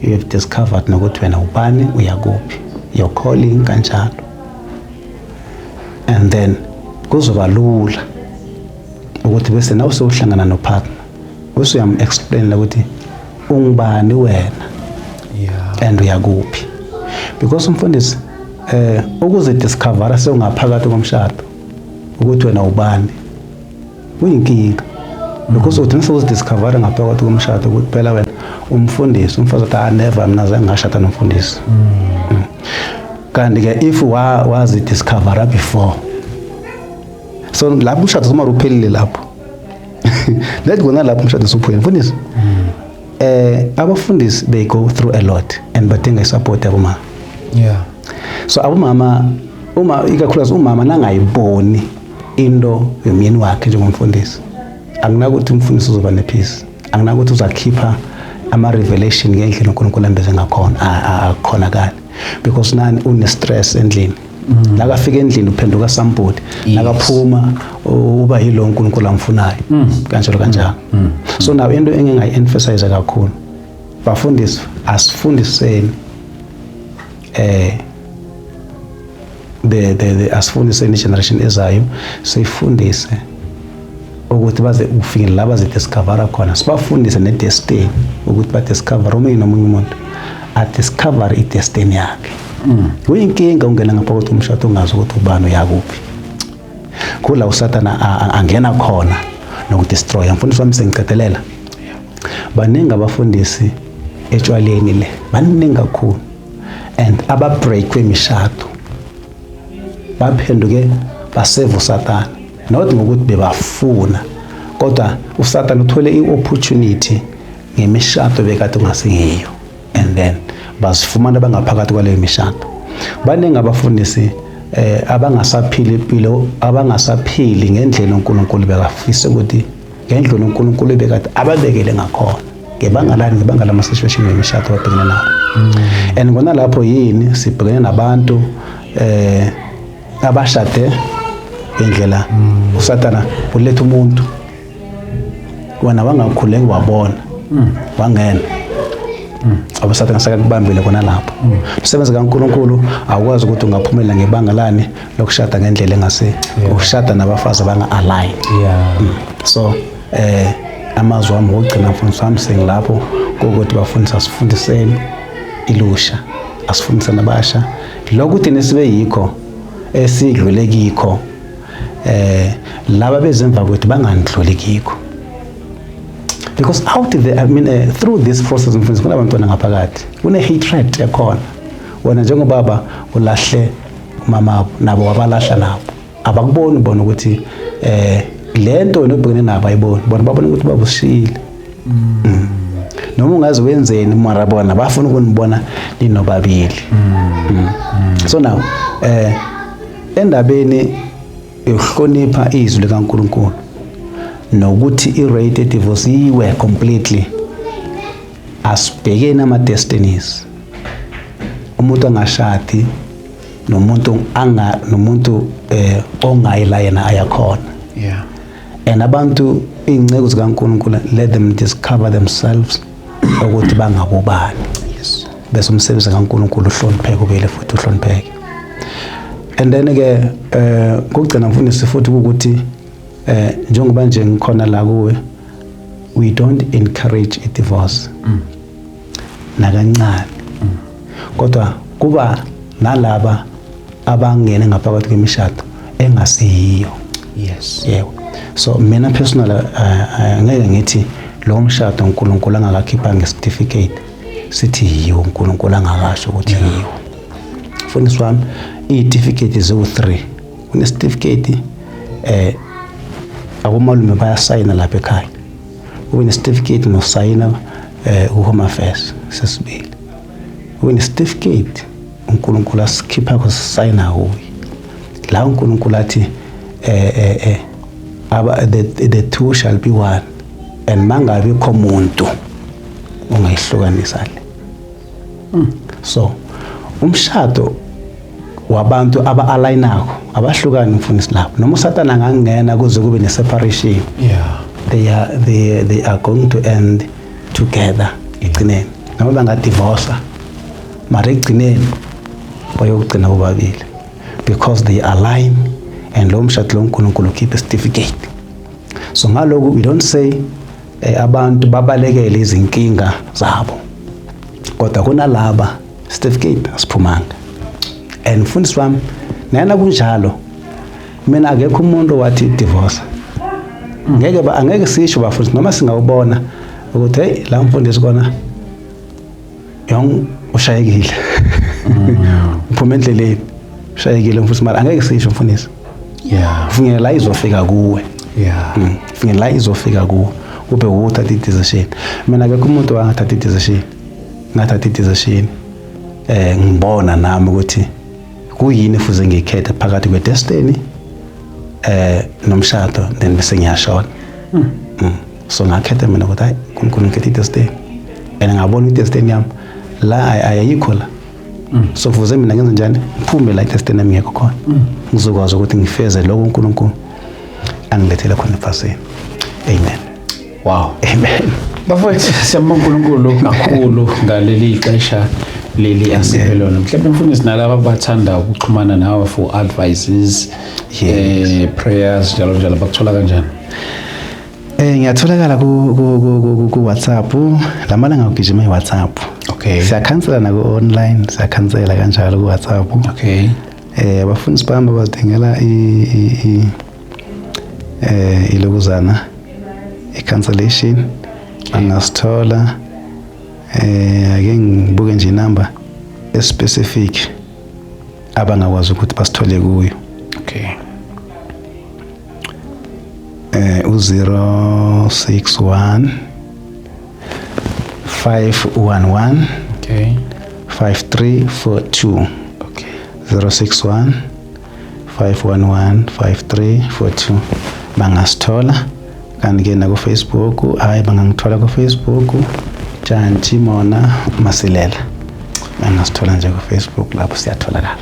you have discovered nokuthi wena ubani, uyakuphi, your calling, kanjalo, and then kuzoba lula ukuthi bese nawe sewuhlangana nopartner, bese uyam-explain ukuthi ungubani wena and uyakuphi. Because umfundisi, ukuze discover sewungaphakathi komshado ukuthi wena ubani kuyinkinga, because uthi ngisewuzidiscover ngaphakathi komshado ukuthi phela wena umfundisi, umfazi athi, "Ah, never, mina zange ngashada nomfundisi." Kanti ke if wazidiscovera before, so lapho umshado somara uphelile lapho, let kona lapho umshado usuphelile, mfundisi. Abafundisi, they go through a lot and badinga isupport yabomama. So abomama, uma ikakhulukazi umama nangayiboni into yomyeni wakhe njengomfundisi, akunakuthi umfundisi uzoba nepeace, akunakuthi uzakhipha ama-revelation ngendlela uNkulunkulu ambeze ngakhona. Akukhonakali because nani une-stress endlini. Nakafika endlini uphenduka somebody, nakaphuma uba yilo uNkulunkulu amfunayo, kanjalo kanjalo. So now into engingayi-emphasize kakhulu, bafundisi, asifundiseni the asifundiseni igeneration ezayo, siyifundise ukuthi baze ufike la bazidiscovera khona, sibafundise ne-destiny ukuthi badiscover, omunye nomunye umuntu adiscover i-destiny yakhe. Kuyinkinga ungena ngaphakathi umshado ungazi ukuthi ubani, uyakuphi. Kula uSathana angena khona nokudestroya. Mfundisi wami, sengiqedelela, baningi abafundisi etshwaleni le, baningi kakhulu, and ababreak kwemishado baphenduke baseva uSathana, not ngokuthi bebafuna, kodwa uSathana uthole i-opportunity ngemishado bekade ungasingiyo, and then bazifumana bangaphakathi kwaleyo mishado. Baningi abafundisi abangasaphili impilo, abangasaphili ngendlela uNkulunkulu bekafisa ukuthi, ngendlela uNkulunkulu bekade ababekele ngakhona. Ngebanga lani? Ngebanga lama situation wemishado ababhekene nawo. And ngona lapho yini sibhekene nabantu abashade ngendlela uSathana uletha umuntu, wena wangakhuleki, wabona wangena, abasathana sakakubambile khona lapho. Umsebenzi kaNkulunkulu awukwazi ukuthi ungaphumelela ngebanga lani lokushada ngendlela engase, ukushada nabafazi abanga-align. So amazwi wami ngokugcina, mfundisi wami, sengilapho kokuthi bafundisi, asifundiseni ilusha, asifundiseni abasha. Lokhu thina sibe yikho esidlule kikho, laba bezemva kwethu bangandluli kikho, because out there, I mean, through this process, mfundisi, kunabantwana ngaphakathi, kune hatred ekhona. Wena njengobaba ulahle umama, nabo wabalahla, nabo abakuboni bona ukuthi lento wena obhekene nabo ayiboni bona, babona ukuthi babusishile. Noma ungazi wenzeni, mara bona bafuna ukunibona ninobabili. So now, endabeni yokuhlonipha izwi likaNkulunkulu nokuthi i-rate divorce iwe completely, asibhekeni ama-destinies. Umuntu angashadi nomuntu anga nomuntu ongayi la yena ayakhona. And abantu, iy'nceku zikaNkulunkulu, let them discover themselves ukuthi bangabobani, bese umsebenzi kaNkulunkulu uhlonipheke, ubele futhi uhlonipheke. And then ke kugcina, mfundisi, futhi ukuthi njengoba nje ngikhona la kuwe, we don't encourage a divorce nakancane, kodwa kuba nalaba abangene ngaphakathi kwemishado engasiyiyo. Yebo, so mina personal, ngeke ngithi lo mshado uNkulunkulu angakakhipha ngecertificate sithi yiwo, uNkulunkulu angakasho ukuthi yiwo. Mfundisi wami, iy'tifiketi ziwu-3. Kunesitifiketi abomalume bayasayina lapha ekhaya, kube nesitifiketi nosayina ku-Home Affairs sesibili, kube nesitifiketi uNkulunkulu asikhipha kusayina kuye la uNkulunkulu athi aba the two shall be one, and mangabe kho muntu ongayihlukanisa le. So umshado wabantu aba-alignako abahlukani, mfundisi, lapho noma uSatana angangena kuze kube ne-separation, they are going to end together egcineni. Noma bangadivorsa, mara ekugcineni bayokugcina bobabili because they align, and lo mshado lo uNkulunkulu ukhiphe certificate. So ngalokhu we don't say abantu babalekele izinkinga zabo, kodwa kunalaba certificate asiphumanga. And mfundisi wami, nayena kunjalo, mina akekho umuntu owathi divorce. Ngeke angeke sisho, bafundisi, noma singawubona ukuthi hey, la mfundisi kona yong ushayekile, uphuma endleleni, ushayekile mfundisi, mara angeke sisho, mfundisi. Kufuneka la izofika kuwe. Kufuneka la izofika kuwe, ube uthatha i-decision. Mina akekho umuntu wangathatha i-decision, ngathatha i-decision ngibona nami ukuthi kuyini fuze ngikhethe phakathi kwe-destiny nomshado, then bese ngiyashona. So ngakhetha mina ukuthi hayi, uNkulunkulu, ngikhethe i-destiny, and ngabona i-destiny yami la ayikho la. So kufuze mina ngenze njani? Ngiphume la i-destiny yami ngekho khona, ngizokwazi ukuthi ngifeze lokho uNkulunkulu angilethele khona ephasini. Amen. Wow. Amen. Bafowethu, siyabonga uNkulunkulu kakhulu ngaleli xesha leli asiphe lona. Mhlawumbe mfundisi, nalabo abathanda ukuxhumana nawe for advices, prayers, njalo njalo, bakuthola kanjani? Ngiyatholakala ku WhatsApp. Lamalanga ugijima iWhatsApp. Siyakhansela na ku online, siyakhansela kanjalo ku WhatsApp. Abafundisi bami bazidingela i i- i ilokuzana i-cancellation, bangasithola. Ake ngibuke nje inamba especific abangakwazi ukuthi basithole kuyo. U061 511 5342. 061 511 5342 bangasithola. Kanti ke naku Facebook, hayi, bangangithola ku Facebook, Jantshi Mona Masilela, bangasithola nje ku Facebook, lapho siyatholakala.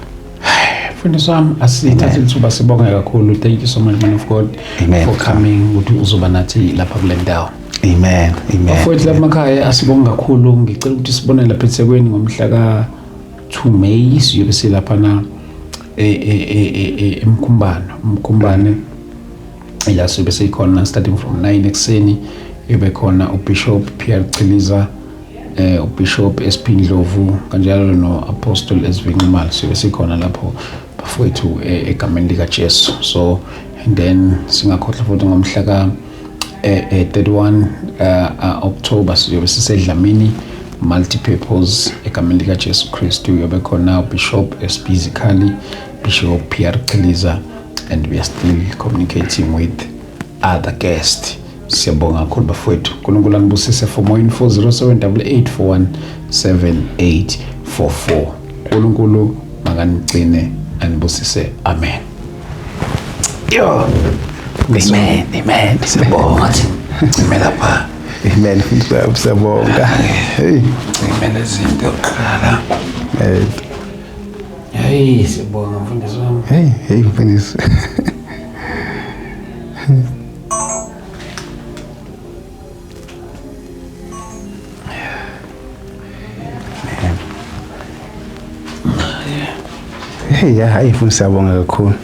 Mfundisi wami, asithathe ithuba sibonge kakhulu. Thank you so much, man of God, Amen. for coming ukuthi uzoba nathi lapha kule ndawo. Amen, amen. Bafowethu lapha emakhaya, asibonge kakhulu. Ngicela ukuthi sibone lapha eThekwini ngomhla ka 2 May, siyobe silapha na eMkhumbane, uMkhumbane ila siyobe sikhona starting from 9 ekuseni. Ibe khona uBishop Pierre Chiliza. uBishop SP Ndlovu kanjalo no-Apostle SV Nxumalo, siyobe sikhona lapho bafowethu egameni likaJesu. So and then singakhohlwa futhi ngomhla ka 31 October siyobe siseDlamini Multipurpose egameni likaJesu Kristu. Uyobe khona uBishop SP Zikhali, Bishop PR Chiliza, and we are still communicating with other guests. Siyabonga kakhulu bafowethu, uNkulunkulu anibusise. For more info, 0788417844. uNkulunkulu makanigcine, anibusise. Amen. Yo. Amen, amen. Siyabonga. Cime lapha. Amen, siyabonga. Hey. Cime lezinto kuqala. Hey, siyabonga mfundisi wami. Hey, hey mfundisi. Hey, ya, hayi mfundisi, siyabonga kakhulu.